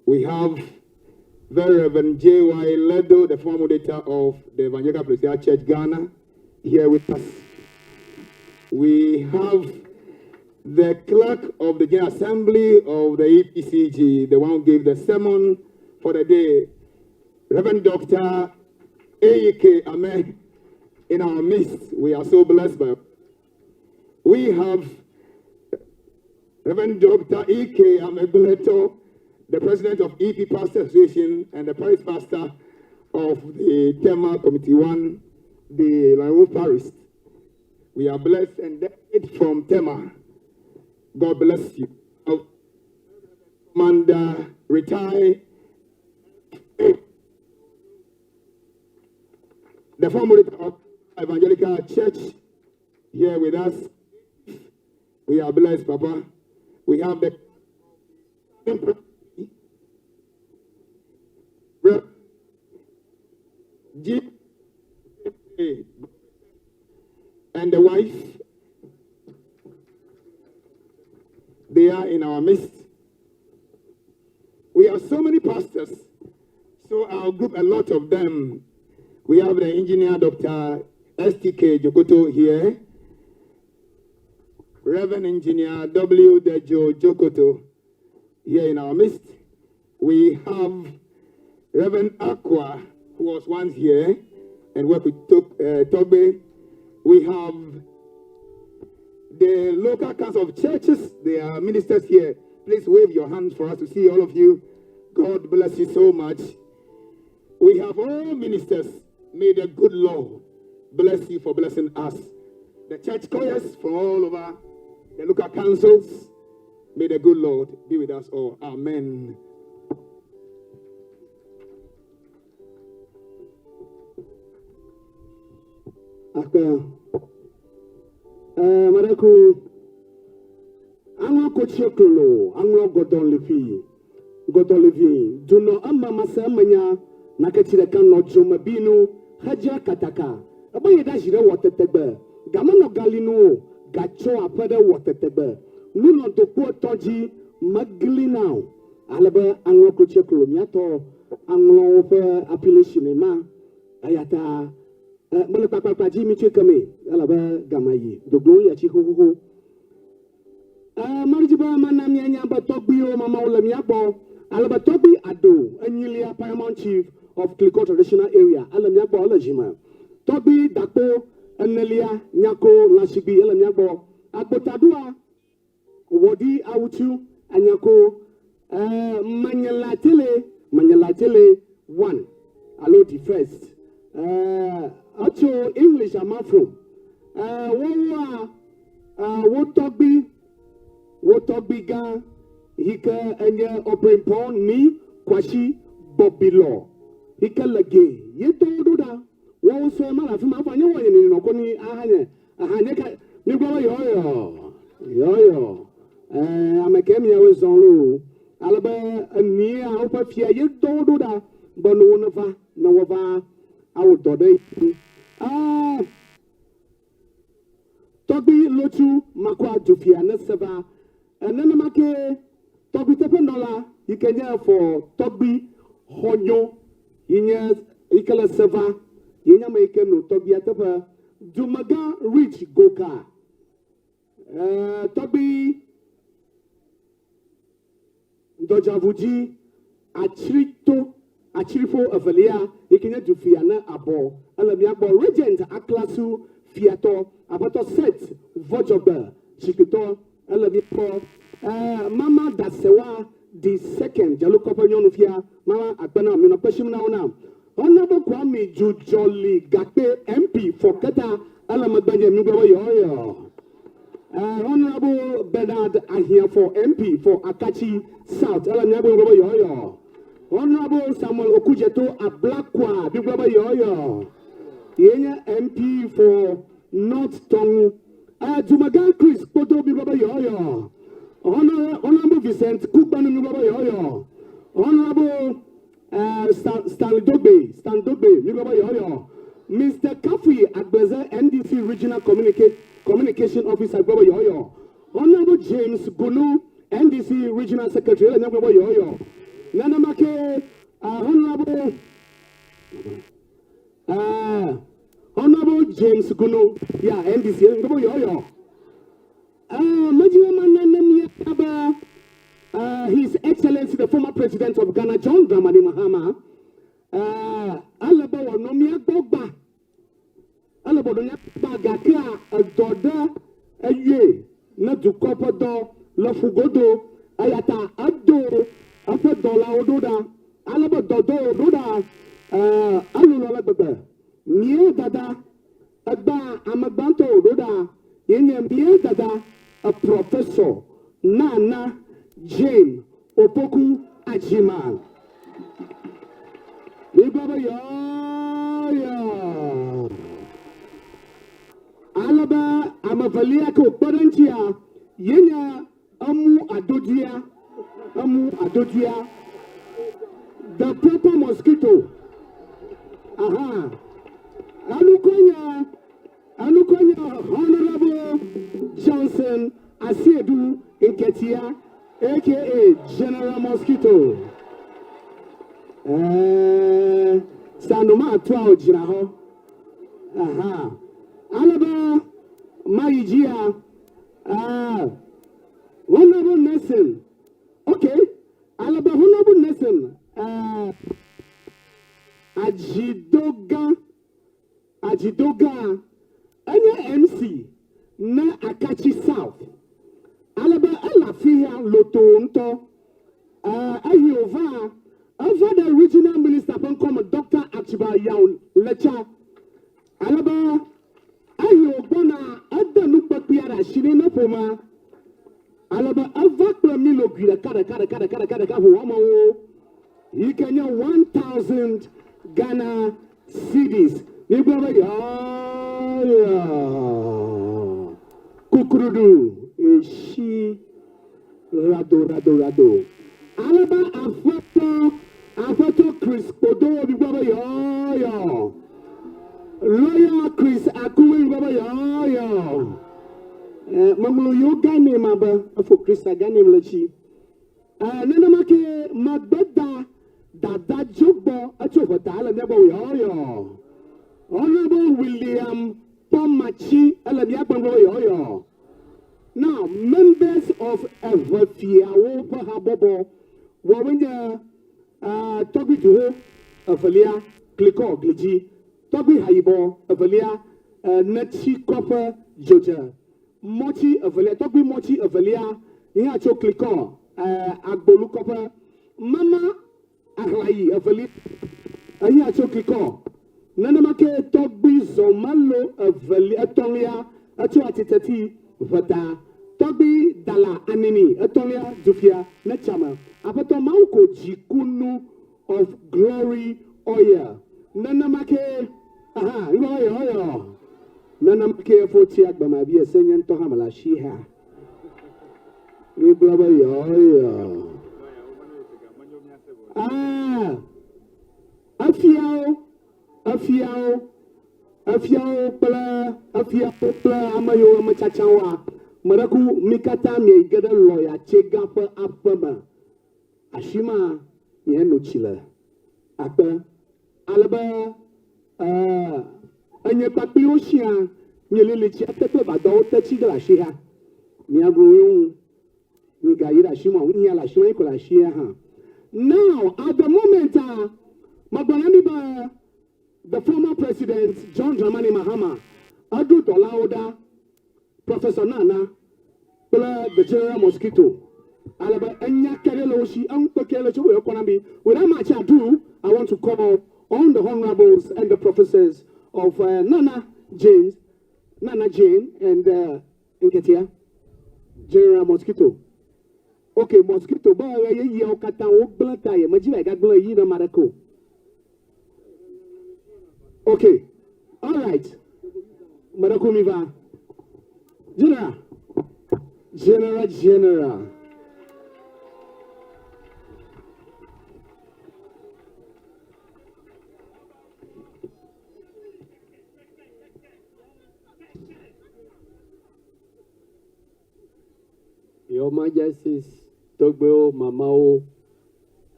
We have the Reverend J.Y. Ledo, the former moderator of the Evangelical Presbyterian Church Ghana, here with us. We have the clerk of the General Assembly of the EPCG, the one who gave the sermon for the day, Reverend Dr. A.K. Amen, in our midst. We are so blessed by. We have Reverend Dr. E.K. Amegleto, the president of EP Pastor Association and the parish pastor of the Tema Committee 1, the Lanwo Parish. We are blessed and from Tema. God bless you. Commander retired the former of Evangelical Church here with us. We are blessed, Papa. We have the G and the wife. They are in our midst. We have so many pastors, so I'll group a lot of them. We have the engineer Dr. STK Jokoto here, Reverend Engineer W. Dejo Jokoto here in our midst. We have Reverend Aqua, who was once here and worked with Togbe. We have the local council of churches. There are ministers here. Please wave your hands for us to see all of you. God bless you so much. We have all ministers. May the good Lord bless you for blessing us. The church choirs from all over the local councils. May the good Lord be with us all. Amen. Akpe. Ɛɛ maɖeku. Aŋlɔ kotsi klolo, aŋlɔ gɔdɔn lifi, gɔdɔn livi. Dunɔ eme mase emenya, naketsi ɖeka nɔ dzome binu hedzra kataka. Ebe yi ɖazi ɖe wɔ tetegbe. Gamenɔ galinu o, gatsɔ aƒe ɖe wɔ tetegbe. Nunɔ dokpo etɔ̃ dzi meglina o. Ale be aŋlɔ klotsi klolo miatɔ aŋlɔwo ƒe appellation ma. Eyata e, mele kpakpakpa dzi mitsɔe kemee elabe gama yi doglo ya tsi xoxoxo. E, meɖi be mana mianya be tɔgbuiwo mamawo le mía gbɔ ale be tɔgbui Ado enyilia Paramount Chief of Klikɔ Traditional Area ele mía gbɔ ele zime. Tɔgbui Dakpo enelia Nyako Lãsigbi ele mía gbɔ. Agbotaɖua Wɔɖi Awutsu Anyako e, Manyelatele Manyelatele one alo the first e, etso English Amafro e, wowoa e, wo tɔgbui wo tɔgbui gã yi ke enye Obrempɔn ni Kwasi Bɔbilɔ yi ke le ge ye do wo ɖo ɖa. Woawo sɔe ma le afi ma vɔ nye wɔ nye nɔ ko ni aha nye aha nye ka mi gblɔ be yɔyɔ yɔyɔ ɛɛ ame ke miawoe zɔn loo ale be enia woƒe fia ye dɔ wo ɖo ɖa be ne wo neva ne woava awɔ dɔ ɖe yi ɛɛ tɔgbui lotsu makɔa dufia ne se va nenema ke tɔgbui teƒenɔla yi ke nye fɔ tɔgbui xɔnyo yi nye yi ke le seva ye nye ame yi ke no tɔgbuia teƒe. Dumegã Rich Goka, eh, tɔgbui Dɔdzavu dzi Atsrito Atsrifo evelia yi ke nye dufia ne abɔ ele mía gbɔ. Regent Aklasu fiatɔ Aƒetɔ Seth Vɔdzɔgbe zikpuitɔ ele mía gbɔ. Eh, Mama Dasewa the second Dzelukɔ ƒe nyɔnufia. Mama akpe na minɔ kpe sim na wo na. Honourable Kwame Dzudzɔli Gakpe MP for Keta ele megbe nye migblɔ be yɔyɔ. Eh, Honourable Bernard Ahiafor MP for Akatsi South ele mía gbɔ migblɔ be yɔyɔ. Honourable Samuel Okudzeto Ablakwa migblɔ be yɔyɔ. Ye nye MP for North Tongu. Eh, Dumegã Chris Kpodo migblɔ be yɔyɔ. Honourable Vincent Kugbanu migblɔ be yɔyɔ. Honourable eh, Stan, Stanley Dogbe, Stan Dogbe migblɔ be yɔyɔ. Mr. Kafui Agbeze NDC Regional Communica Communication Officer gblɔ be yɔyɔ. Honourable James Gunu NDC Regional Secretary ele mía gblɔ be yɔyɔ. Nenema ke uh, Honourable Honourable James Gunu ya NDC gblɔ be yɔyɔ. Medzi be mana ne míanya be His Excellency the former President of Ghana John Dramani Mahama ele be wòanɔ mía gbɔ gbã. Ele be wòanɔ mía gbɔ gbã gakea edɔ ɖe eyɔe ne dukɔ ƒe dɔ le ƒugodo eya ta edo eƒe dɔlawo ɖo ɖa ale be dɔdɔ wòɖo ɖa elolo ale gbegbe. Mía dada egbea ame gbãtɔ wòɖo ɖa ye nye mía dada a Professor Nana Jane. Opoku Agyemang. Migblɔ be yɔɔyɔ. Ale be ame evelia ke wòkpe ɖe eŋutia ye nye Emu Adodoea, Emu Adodoea, the proper mosquito. Aha. Enukɔe nye enukɔe nye Honorable Johnson Asiedu Nketia aka General Mosquito. Ɛɛ, sanoma atoa wòdzra hɔ. Aha. Ale be mayi dzia, ɛɛ, Honorable Nelson. Okay. Ale be Honorable Nelson, ɛɛ, Adzidogã, Adzidogã, enye MC na Akatsi South. Ale be ele afi ya lotoo ŋutɔ. Ɛɛ, eyi wòva, eva ɖe Regional Minister ƒe ŋkɔ me Doctor Archibald Yaw Letsa. Ale be eyi wògbɔna, ede nukpekpea ɖe asi nɛ ne ƒomea. Ale be eva kple milogui ɖeka ɖeka ɖeka ɖeka ɖeka ɖeka ƒo woamewo yi ke nye 1000 Ghana cedis. Míegblɔ be yɔyɔ kukruɖu esi rado rado rado. Ale be aƒetɔ aƒetɔ Chris Kpodo mígblɔ be yɔyɔ. Lawyer Chris Akuwe mígblɔ be yɔyɔ. Eh, meŋlɔ yewo Ghaname abe efo Krista Ghaname le tsi. Eh, nenema ke megbeda dada dzogbɔ etso ʋeta ele mía gbɔ yɔyɔ. Honorable William Pomachi ele mía gbɔ yɔyɔ. Now, members of Eʋefiawo ƒe habɔbɔ wɔwoe nye eh, Tɔgbui Duho evelia, Klikɔ Glidzi, Tɔgbui Hayibɔ evelia, eh, Netsi Kɔƒe Dzodze, Mɔtsi evelia, Tɔgbui Mɔtsi evelia, yi hã tso Klikɔ, eh, Agbolu Kɔƒe, Mama Ahlayi evelia, eyi hã tso Klikɔ. Nenema ke Tɔgbui Zɔmalo evelia, etɔ̃lia, etso Atiteti Ʋeta, Tɔgbui Dala Anini etɔ̃lia, Dufia Netsame, Aƒetɔ Mawuko Dzikunu of Glory Oil. Nenema ke, aha, ŋgɔ yɔyɔ. Nenema ke efo tsi agbema vi ese nye ŋutɔ hã mele asi ha. Mígblɔ be yɔyɔ. Ah, efiawo, efiawo, efiawo kple efiawo kple ame yiwo ame tsatsawoa, meɖe ku mi katã mieyi ge ɖe lɔya tsegã ƒe aƒe me. Afi ma miano tsi le akpe. Ale be ee, enye kpakpliwo siaa mielili tsia te kple gbadɔwo te tsi ge le asi ha. Miaɖu wo ŋu. Migayi ɖe asi ma o. Nuhiã le asi ma yi ko le asia hã. Now, at the moment a, megblɔ na mi be the former president John Dramani Mahama eɖo dɔlawo ɖa Professor Nana kple the General Mosquito ale be enya ke ɖe le wo si, eŋu kpekpe le tso wo kɔ na mi. Without much ado, I want to call on the honorables and the professors of Nana James, Nana Jane and Nketia, General Mosquito. Okay, Mosquito be ɣeyiɣiawo katã wogblẽ ta ye medzi be yeagagblẽ ɣeyiɣi na ame aɖeke o. Okay, all right. Meɖe ku mi va. General, General, General. Your Majesties, Togbewo, Mamawo,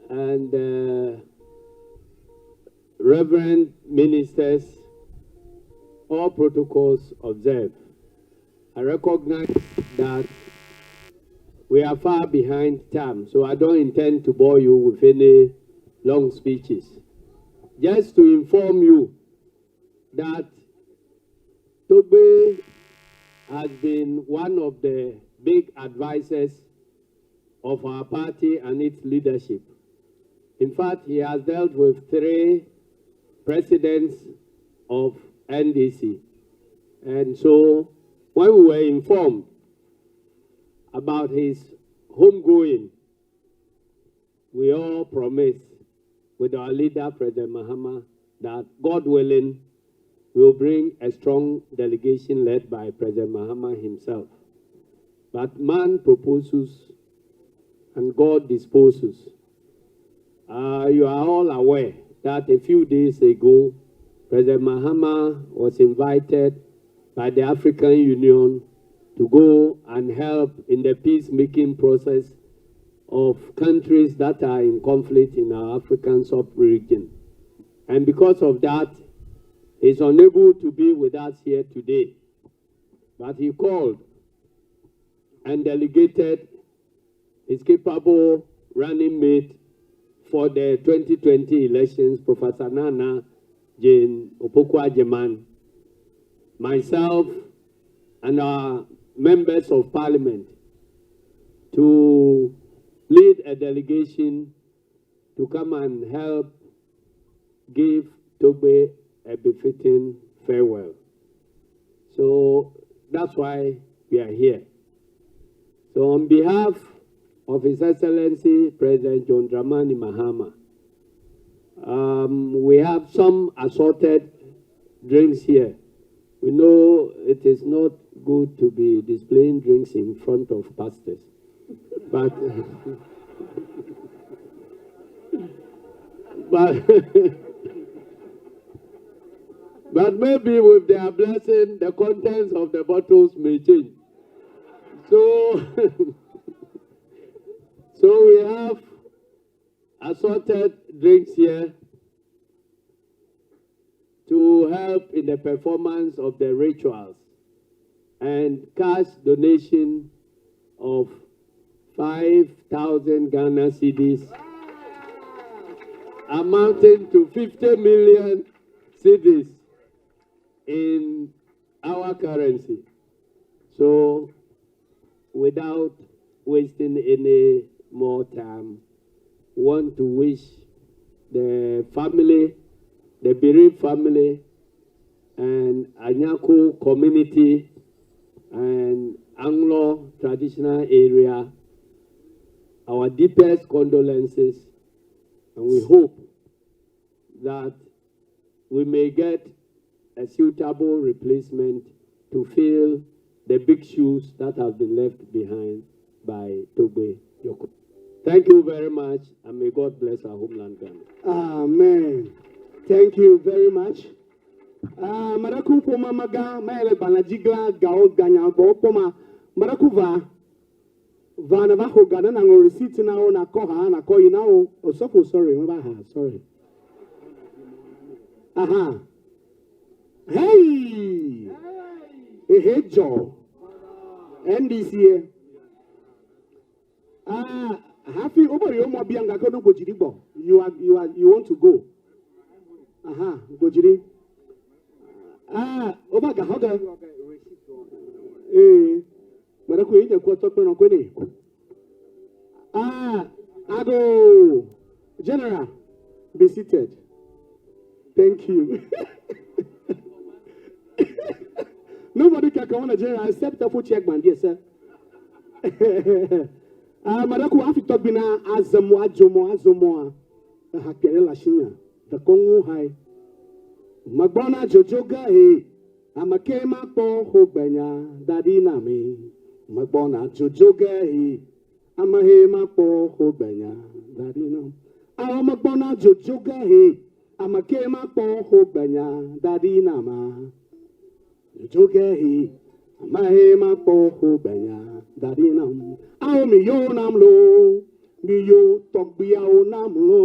and Reverend Ministers, all protocols observed. I recognize that we are far behind time, so I don't intend to bore you with any long speeches. Just to inform you that Togbe has been one of the big advisors of our party and its leadership. In fact, he has dealt with 3 presidents of NDC. And so when we were informed about his homegoing, We all promise with our leader, President Mahama, that God willing, we will bring a strong delegation led by President Mahama himself. But man proposes and God disposes. You are all aware that a few days ago, President Mahama was invited by the African Union to go and help in the peacemaking process of countries that are in conflict in our African sub-region. And because of that, he's unable to be with us here today. But he called and delegated his capable running mate for the 2020 elections, Professor Nana Jane Opoku-Agyemang, myself, and our members of parliament to lead a delegation to come and help give Togbe a befitting farewell. So that's why we are here. So on behalf of His Excellency President John Dramani Mahama, we have some assorted drinks here. We know it is not good to be displaying drinks in front of pastors, but but maybe with their blessing, the contents of the bottles may change. So we have assorted drinks here to help in the performance of the rituals, and cash donation of 5,000 Ghana cedis, amounting to 50 million cedis in our currency. So, without wasting any more time, want to wish the family, the bereaved family, and Anyako community, and Anlo traditional area, our deepest condolences, and we hope that we may get a suitable replacement to fill the big shoes that have been left behind by Togbe Djorku. Thank you very much, and may God bless our homeland, Ghana. Amen. Thank you very much. Maraku poma maga maele balajigla gao ganya go poma maraku va va na va ho gana na ngo receipt na o na ko ha na ko ina o osofo, sorry, ma ha, sorry. Aha. Hey. Ehe jo. NDC. Hafi obori o mo bi anga ko no gojiri gbo. You want to go. Aha, gojiri. Oba ga hoga. Mara ko ije ko to pe no ko ni. Ago. General, be seated. Thank you. Nobody can come on a general except the foot check man, yes, sir. Maraku afi tobina azamu ajomo azomo a hakere la shinya the Congo high. Magbona jojoga he amake ma po ho gbenya dadi na me. Magbona jojoga he amahe ma po ho gbenya dadi na. Awo magbona jojoga he amake ma po ho gbenya dadi na ma. Jojoga he amahe ma po ho gbenya dadi na. Awo mi yo nam lo mi yo togbi awo nam lo.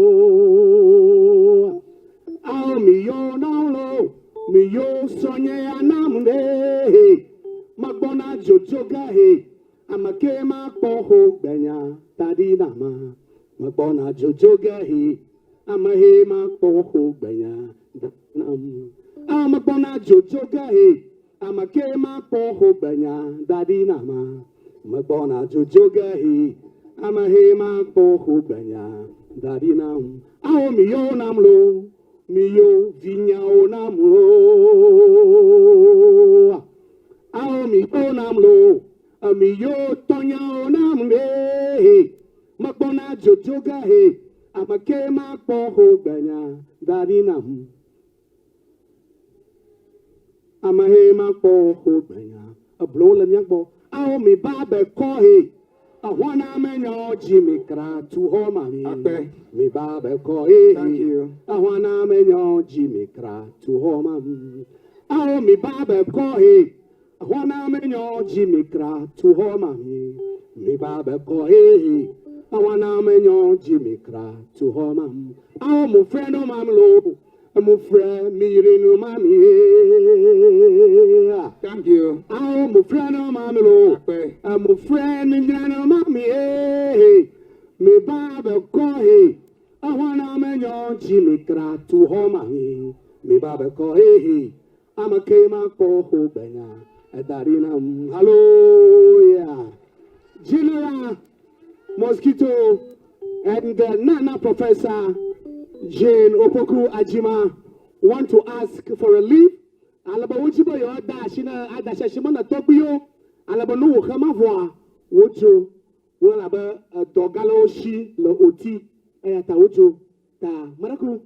Awo mi yo nam lo mi yo sonye anam de. Magbona jojoga he amake ma po ho gbenya dadi na ma. Magbona jojoga he amahe ma po ho gbenya nam. Awo magbona jojoga he amake ma po ho gbenya dadi na ma. Magbona jojoga he amahe ma po ho gbenya dadi nam. Awo mi yo nam lo mi yo vinya o nam lo. Awo mi yo nam lo mi yo tonya o nam le. Mekpɔna dzodzo ge he. Ame ke makpɔ xo gbenya da ɖi nam. Ame he makpɔ xo gbenya. Eblowo le mía gbɔ. Awo mi ba be kɔ he. Ahwana menyɔ dzi mi kra tu xɔ ma mi. Akpe. Mi ba be kɔ he. Thank you. Ahwana menyɔ dzi mi kra tu xɔ ma mi. Awo mi ba be kɔ he. Ahwana menyɔ dzi mi kra tu xɔ ma mi. Mi ba be kɔ he. Ahwana menyɔ dzi mi kra tu xɔ ma mi. Awo mo frɛ no ma mi lo. Mo frɛ mi yiri no ma mi. Thank you. Awo mo frɛ no ma mi lo. Akpe. Mo frɛ mi nyina no ma mi. Mi ba be kɔ he. Ahwana menyɔ dzi mi kra tu xɔ ma mi. Mi ba be kɔ he. Ame ke ma kpɔ xo gbenya. Eda ɖi nam. Hallelujah. General Mosquito and Nana Professor Jane Opoku Ajima want to ask for a leave. Alebe wodzi be yewoada asi na adashi me na tɔgbuiwo. Alebe nu wò xema vɔa wodzo. Wole abe edɔ gã le wo si le oti eya ta wodzo. Ta Maraku,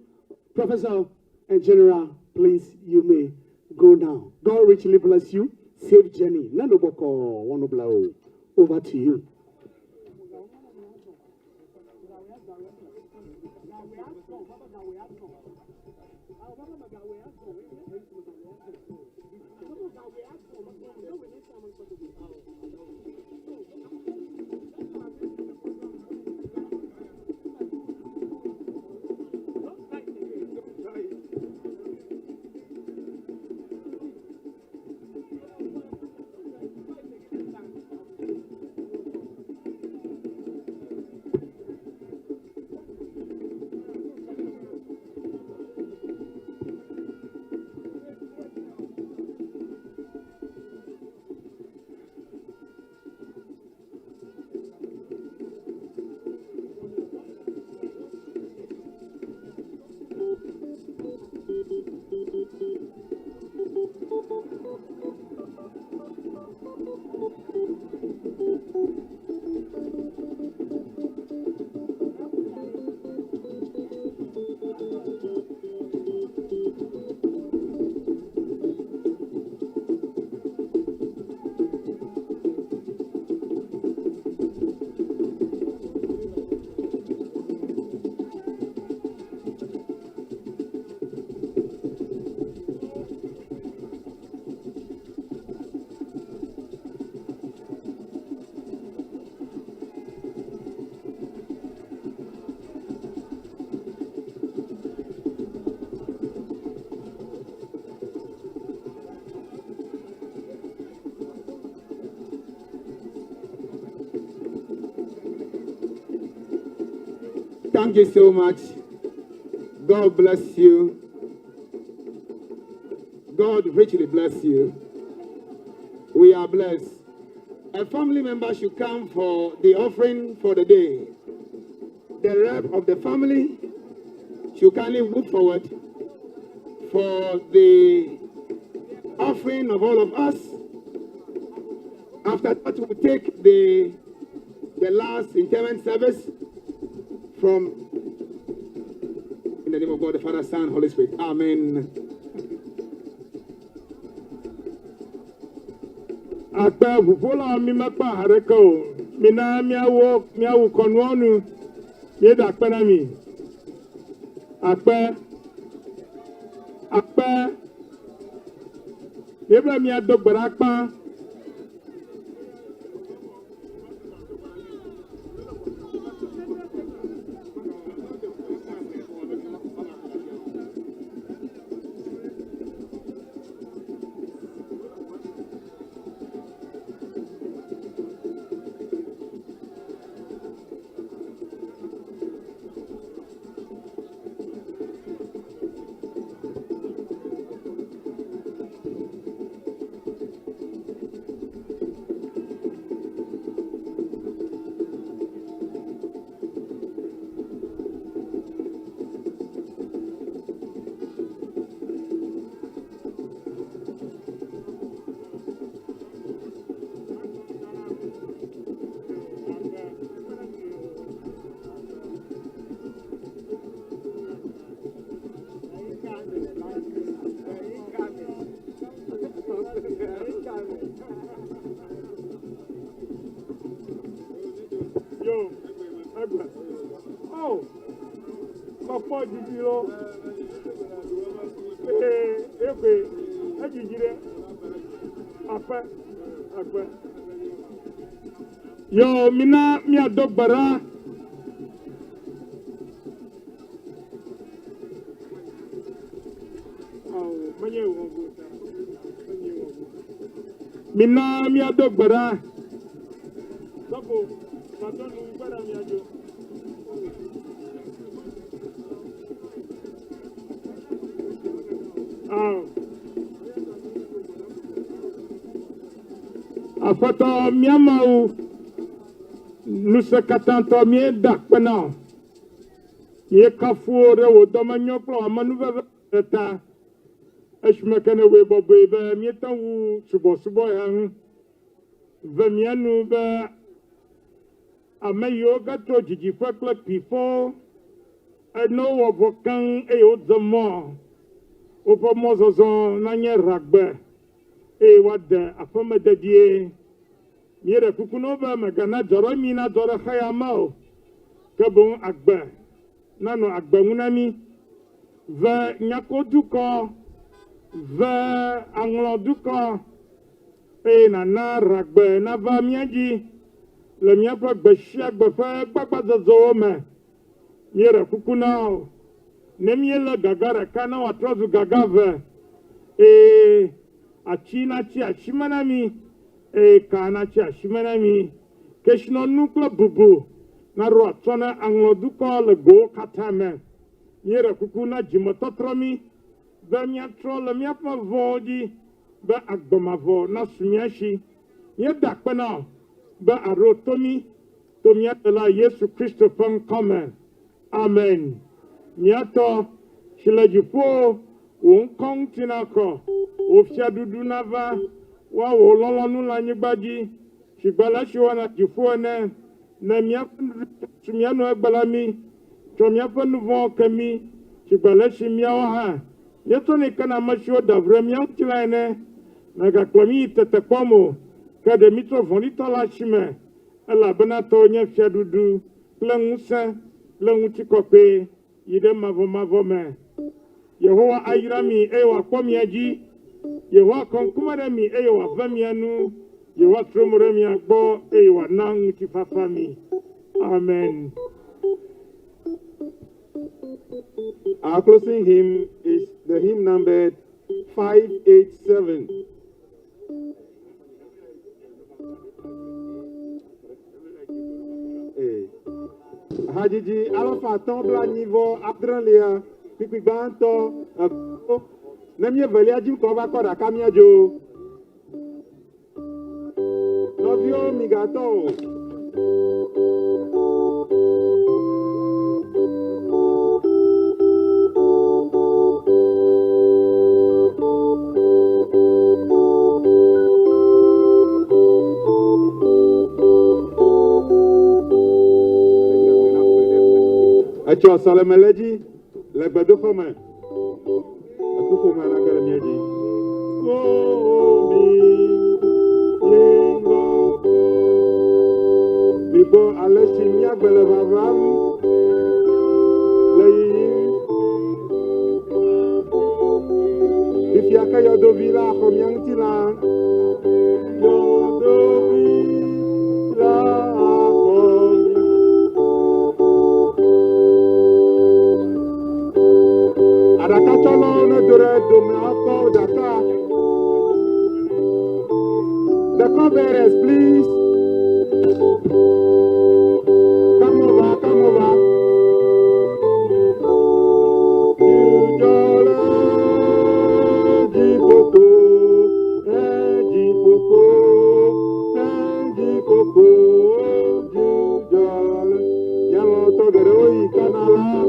Professor and General, please you may go now. God richly bless you. Safe journey. Nanu bɔkɔ wɔnu bla o. Over to you. Thank you so much. God bless you. God richly bless you. We are blessed. A family member should come for the offering for the day. The rep of the family should kindly move forward for the offering of all of us. After that, we'll take the last interment service from, in the name of God, the Father, Son, Holy Spirit. Amen. Akpe ʋuƒola mi mekpɔ aha ɖeke o. Mina míawo míawu kɔnuawo nu. Míeda akpe na mi. Akpe. Akpe. Míebe míado gbe ɖa kpa. dzidzi lɔ. Ee, ekoe, edzidzi ɖe. Akpe, akpe. Yɔ, mina míado gbe ɖa. Ao, menye wɔgo ta. Menye wɔgo. Mina míado gbe ɖa. Sɔfo, matɔ nu gbe ɖa míadzo. Ao. Aƒetɔ, mía Mawu, ŋusẽkatãtɔ, míeda akpe na wò. Míekafu wò ɖe wò dɔmenyo kple wò amenuveve ta. Esime ke nèwɔe bɔbɔe be míete ŋu subɔsubɔ ya ŋu. Ve mía nu be ame yiwo ge tso didiƒe kple kpuiƒewo ene wowɔ vɔ keŋ eye wodze mɔ woƒe mɔzɔzɔ nanye ragbe eye woade aƒeme dedie. Míeɖe kuku na wo be mègana dzɔɖenyui nadzɔ ɖe xeya me o, ke boŋ agbe nanɔ agbe ŋu na mí. Ve nyakodukɔ, ve aŋlɔdukɔ, eye nàna ragbe nava mía dzi le míaƒe gbe sia gbe ƒe gbagbadzedzewo me. Míeɖe kuku na wò, ne míelé gaga ɖeka na wòatrɔ zu gaga eve, eye atsi natsi asi me na mí, eye ka natsi asi me na mí. Kesinɔnu kple bubu naɖo atsyɔ̃ na aŋlɔdukɔ le gowo katã me. Míeɖe kuku na dzimetɔtrɔ mí be míatrɔ le míaƒe vɔ̃wo dzi be agbe mavɔ nasu mía si. Míeda akpe na wò be àɖo to mí to mía Ɖela Yesu Kristo ƒe ŋkɔ me. Amen. Mía Tɔ, si le dziƒowo, wò ŋkɔ ŋuti nakɔ, wò fiaɖuɖu nava, woawɔ wò lɔlɔ̃nu le anyigba dzi, shigbe ale si wowɔna le dziƒo ene. Ne míaƒe nuɖuɖu su mía nu egbe la mí, tsɔ míaƒe nu vɔ̃wo ke mí, shigbe ale si míawo hã míetsɔnɛ kena ame siwo da ʋu ɖe mía ŋuti la ene. Mègakplɔ mí yi tetekpɔ me o, ke ɖe mí tso vɔ̃ɖitɔ la si me. Elabena tɔwò nye fiaɖuɖu kple ŋusẽ kple ŋutikɔkɔe yi ɖe mavɔmavɔ me. Yehowa ayra mi eye wòakpɔ mia dzi. Yehowa akɔ ŋkume ɖe mi eye wòave mia nu. Yehowa trɔ mo ɖe mia gbɔ eye wòana ŋutifafa mi. Amen. Our closing hymn is the hymn numbered 587. Ee. Hadzidzi alafa atɔ̃ blanyi vɔ adrelia, kpukpui gbãtɔ, evelia. Ne mí evelia dzi ŋkɔ va kɔ ɖaka míadzo. Nɔviwo migatɔ o. Etsɔ sɔleme le edzi le gbedoxɔ me. Ekuƒomea nage ɖe mía dzi. Oo, mi, mi ŋgɔ. Mikpɔ ale si míagbe le vavam le yiyim. Fifia ke yɔdovi la xɔ mía ŋutilã. Yɔdovi la xɔ mía. Aɖakatsɔlawo nedo ɖe dome akɔ ɖaka. The cupbearers, please. Come over, come over. Dzudzɔ le dziƒoko, dziƒoko, dziƒoko, dzudzɔ le. Míalɔ̃tɔ geɖewo yi Kana la.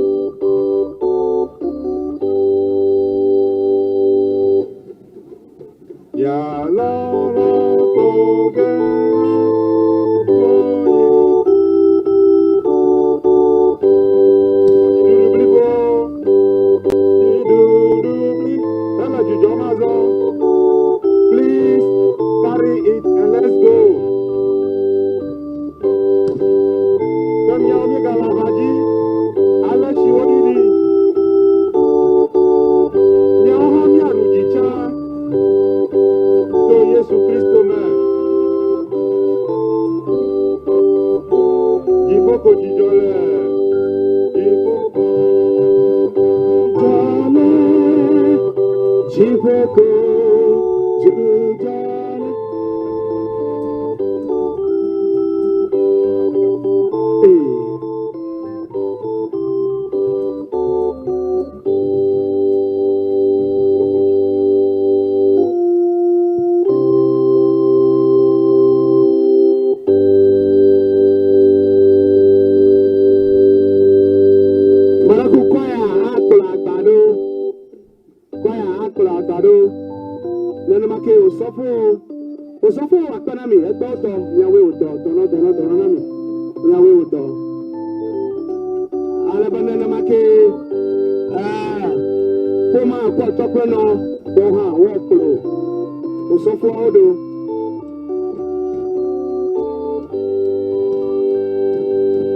Dziƒo ko dzudzɔ ɖe. Ee. Maraku kwaya akplɔ agba ɖo. Kwaya akplɔ agba ɖo. Nenema ke osɔfo osɔfo akpe na mi egbɔ dɔ miawoe wòdɔ dɔnɔ dɔnɔ dɔnɔ na mi miawoe wòdɔ. Ale be nenema ke ɛɛ ƒome akɔ tɔkple nɔ wɔ hã woakplɔ osɔfoawo ɖo.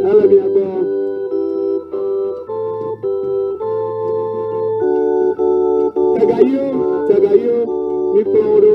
Ele mia gbɔ. Tagayiwo, tagayiwo, mikplɔ wo ɖo.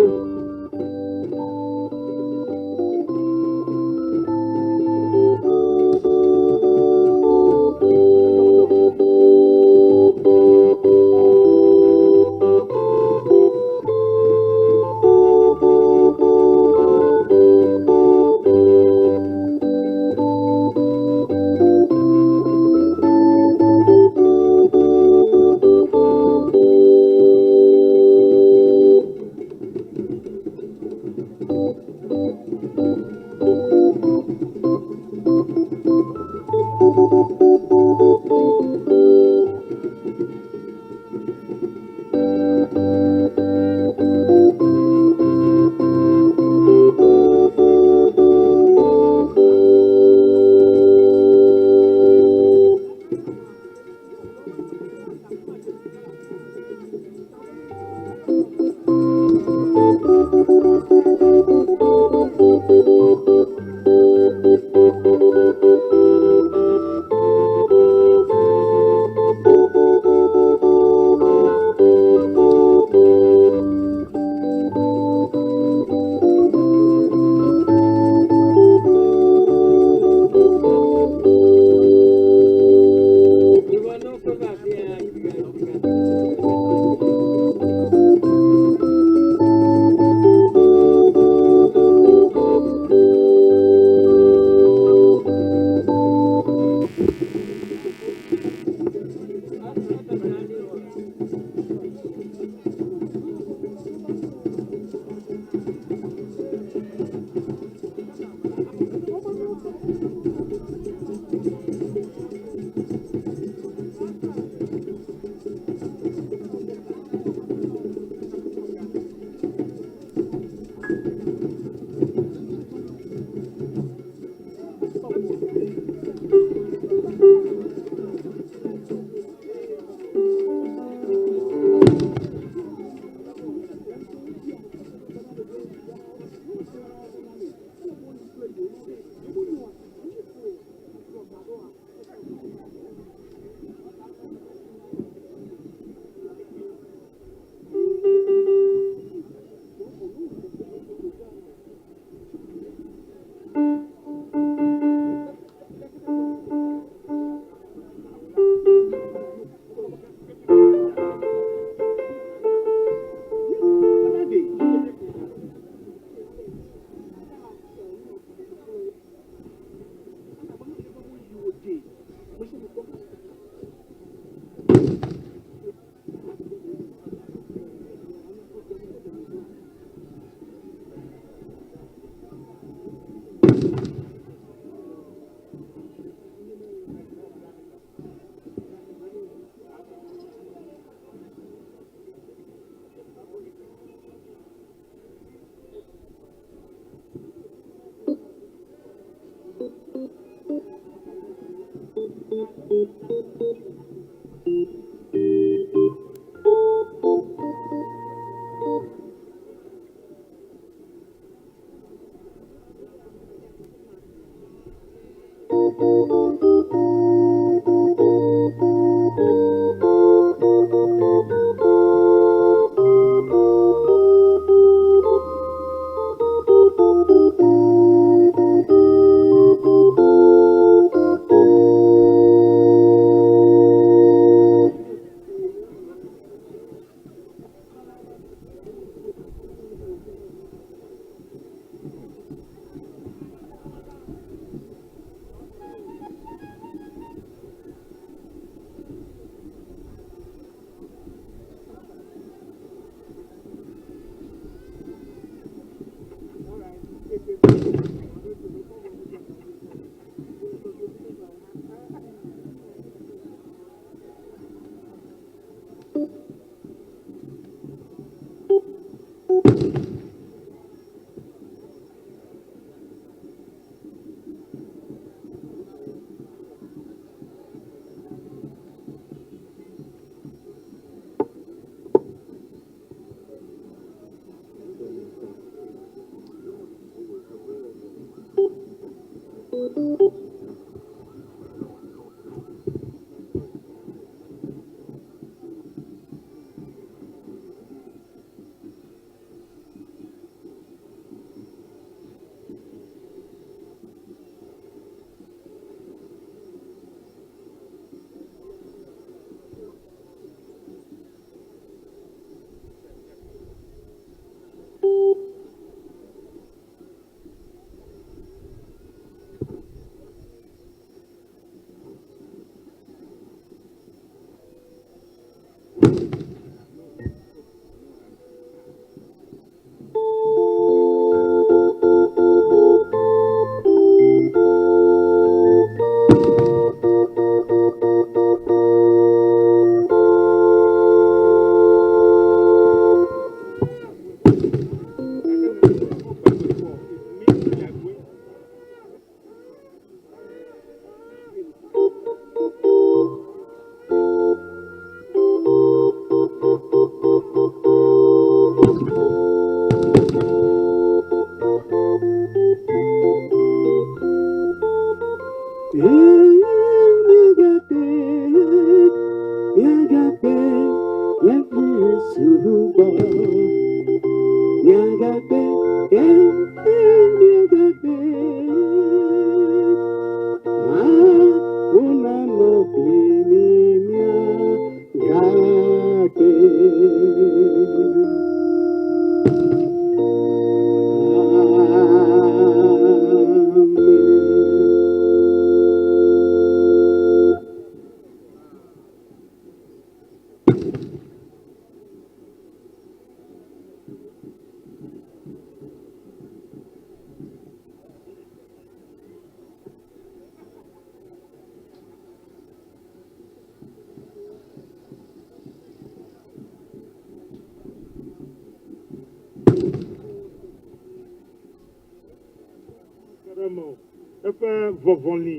Eƒe vɔvɔli.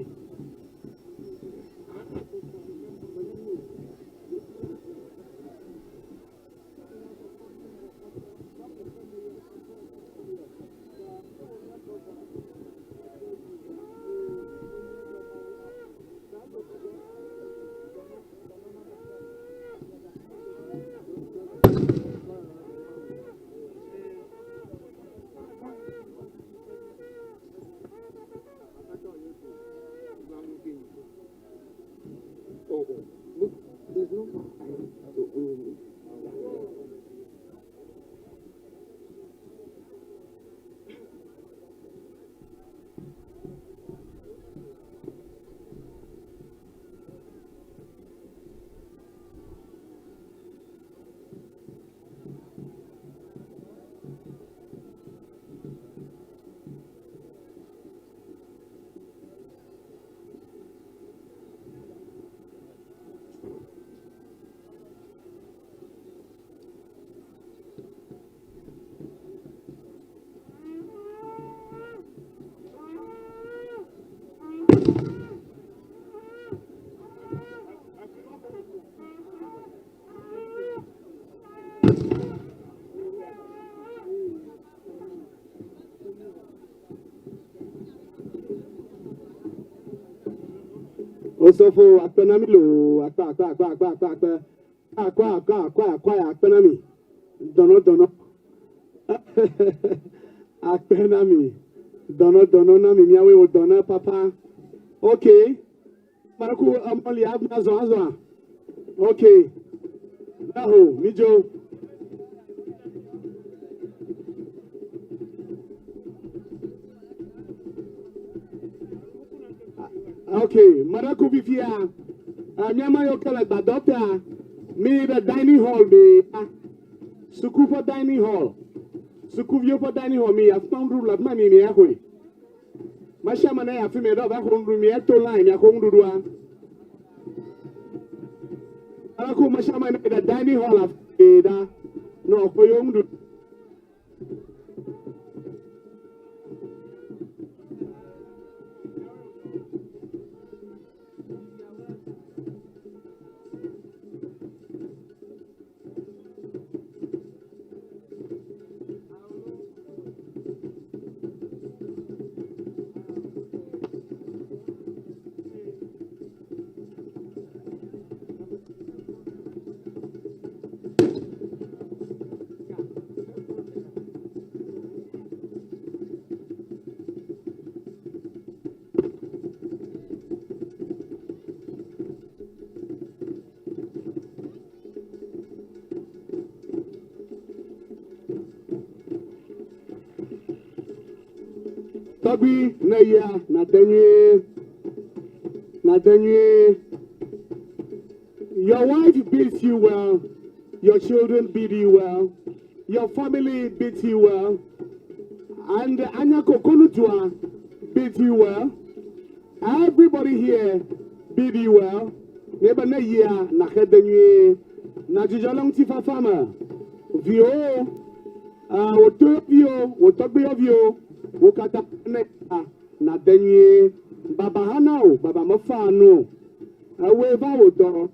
Osɔfo akpe na mi loo akpe akpe akpe akpe akpe akpe akɔ akɔ akɔ akɔ akpe na mi dɔnɔ dɔnɔ akpe na mi dɔnɔ dɔnɔ na mi miawoe wo dɔnɔ papa ok maraku amɔli azɔ azɔa ok naho midzo. Ok, maraku fifia miama yiwo ke le gbadɔ tea mi ɖe dining hall me suku ƒe dining hall sukuviwo ƒe dining hall mi afi ma nuɖuɖu le afi ma mi mi axɔe mesia ame ne yi afi mi ɖe va xɔ nuɖuɖu mi eto line miaxɔ nuɖuɖua. Aleke ame sia ame ne ɖe dining hall afi ɖa ne wòakpɔ yewo nuɖuɖu. Tɔgbui ne yia nàde nyuie, nàde nyuie. Your wife bids you well, your children bid you well, your family bids you well, and Anyako Konudua bids you well. Everybody here bid you well. Míebe ne yia nàxe de nyuie, nàdzudzɔ le ŋutifafa me. Viwo, wò toyɔviwo, wò tɔgbuiyɔviwo, wo katã ne yia nàde nyuie. Baba hã na wò, baba mefaa nu o. Ewɔe va wò dɔ.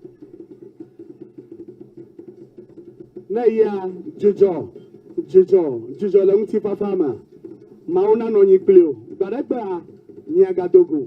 Ne yia dzudzɔ, dzudzɔ, dzudzɔ le ŋutifafa me. Mawu nanɔ anyi kpli wò. Gbe aɖe gbea, miagado go.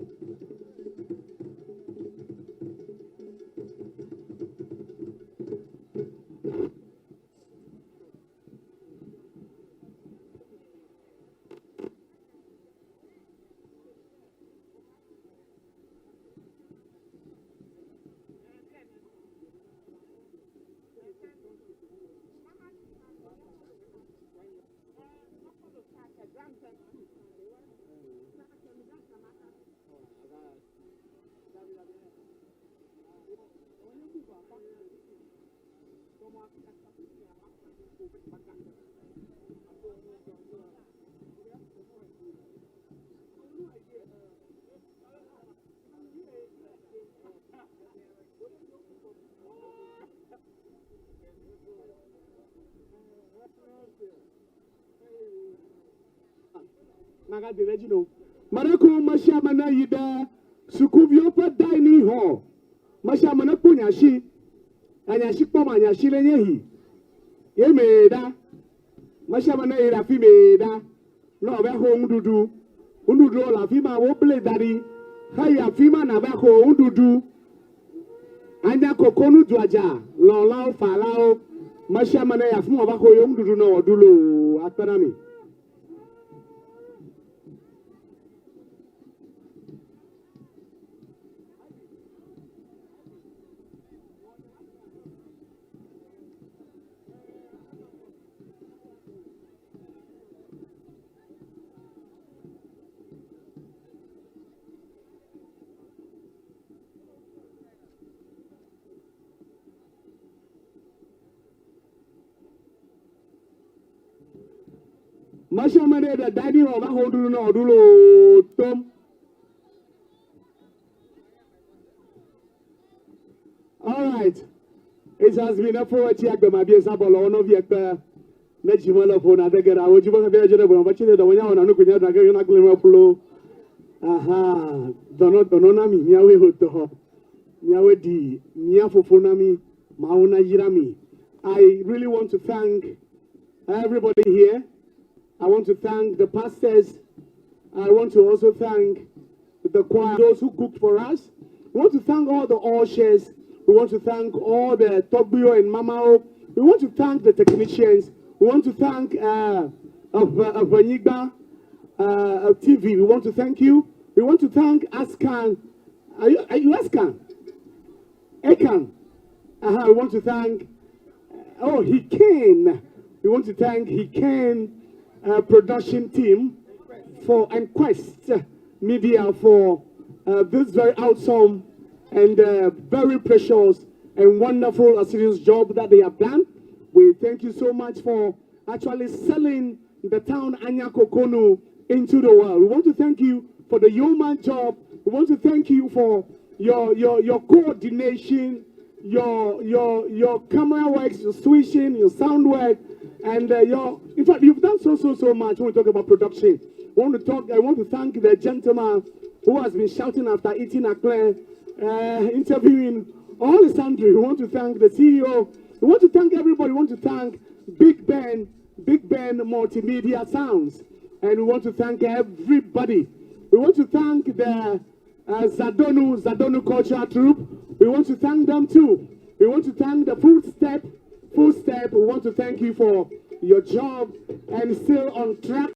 Magade ɖe edzi no. Meɖe ko me sia ame ne yi ɖe sukuviwo ƒe dining hall. Me sia ame ne kpɔ nye asi. Anye asi kpɔm anye asi ɖe nye hi. Ye mee ɖa. Me sia ame ne yi ɖe afi mee ɖa. Ne wòava xɔ nuɖuɖu. Nuɖuɖuwo le afi ma woble da ɖi. Heyi afi ma nàva xɔ nuɖuɖu. Anya koko nuduadza lɔ̃lawo falawo. Me sia ame ne yi afi ma wòava xɔ yewo nuɖuɖu ne wòaɖu loo akpe na mi. Masiame ɖe ɖe da ɖi wɔ va xɔ nuɖuɖu na wòɖu loo tom. All right. It has been a four etsi agbe ma bie sabɔ lɔ nɔvi ekpe ne dzi me le ƒo na de geɖe awo dzi be xexea dzi ɖe gblɔ be tsi ne dɔwɔnya wɔna nu kunya da ge na gblẽ me ƒlo. Aha, dɔnɔ dɔnɔ na mi miawoe ho dɔ. Miawoe ɖi mia fofo na mi. Mawu na yra mi. I really want to thank everybody here. I want to thank the pastors. I want to also thank the choir, those who cooked for us. We want to thank all the ushers. We want to thank all the Togbio and Mamao. We want to thank the technicians. We want to thank Vanigba TV. We want to thank you. We want to thank Askan. Are you Askan? Ekan. We want to thank, oh, Hikane. We want to thank Hikane production team for and Quest Media for this very awesome and very precious and wonderful assiduous job that they have done. We thank you so much for actually selling the town Anyako into the world. We want to thank you for the yeoman job. We want to thank you for your coordination. Your camera works, your switching, your sound work, and your in fact, you've done so so so much when we talk about production. Want to talk. I want to thank the gentleman who has been shouting after eating akple, interviewing all the sundry. We want to thank the CEO. We want to thank everybody. We want to thank Big Ben, Big Ben Multimedia Sounds, and we want to thank everybody. We want to thank the Zadonu Cultural Troupe. We want to thank them too. We want to thank the Footstep. Footstep. We want to thank you for your job and still on track.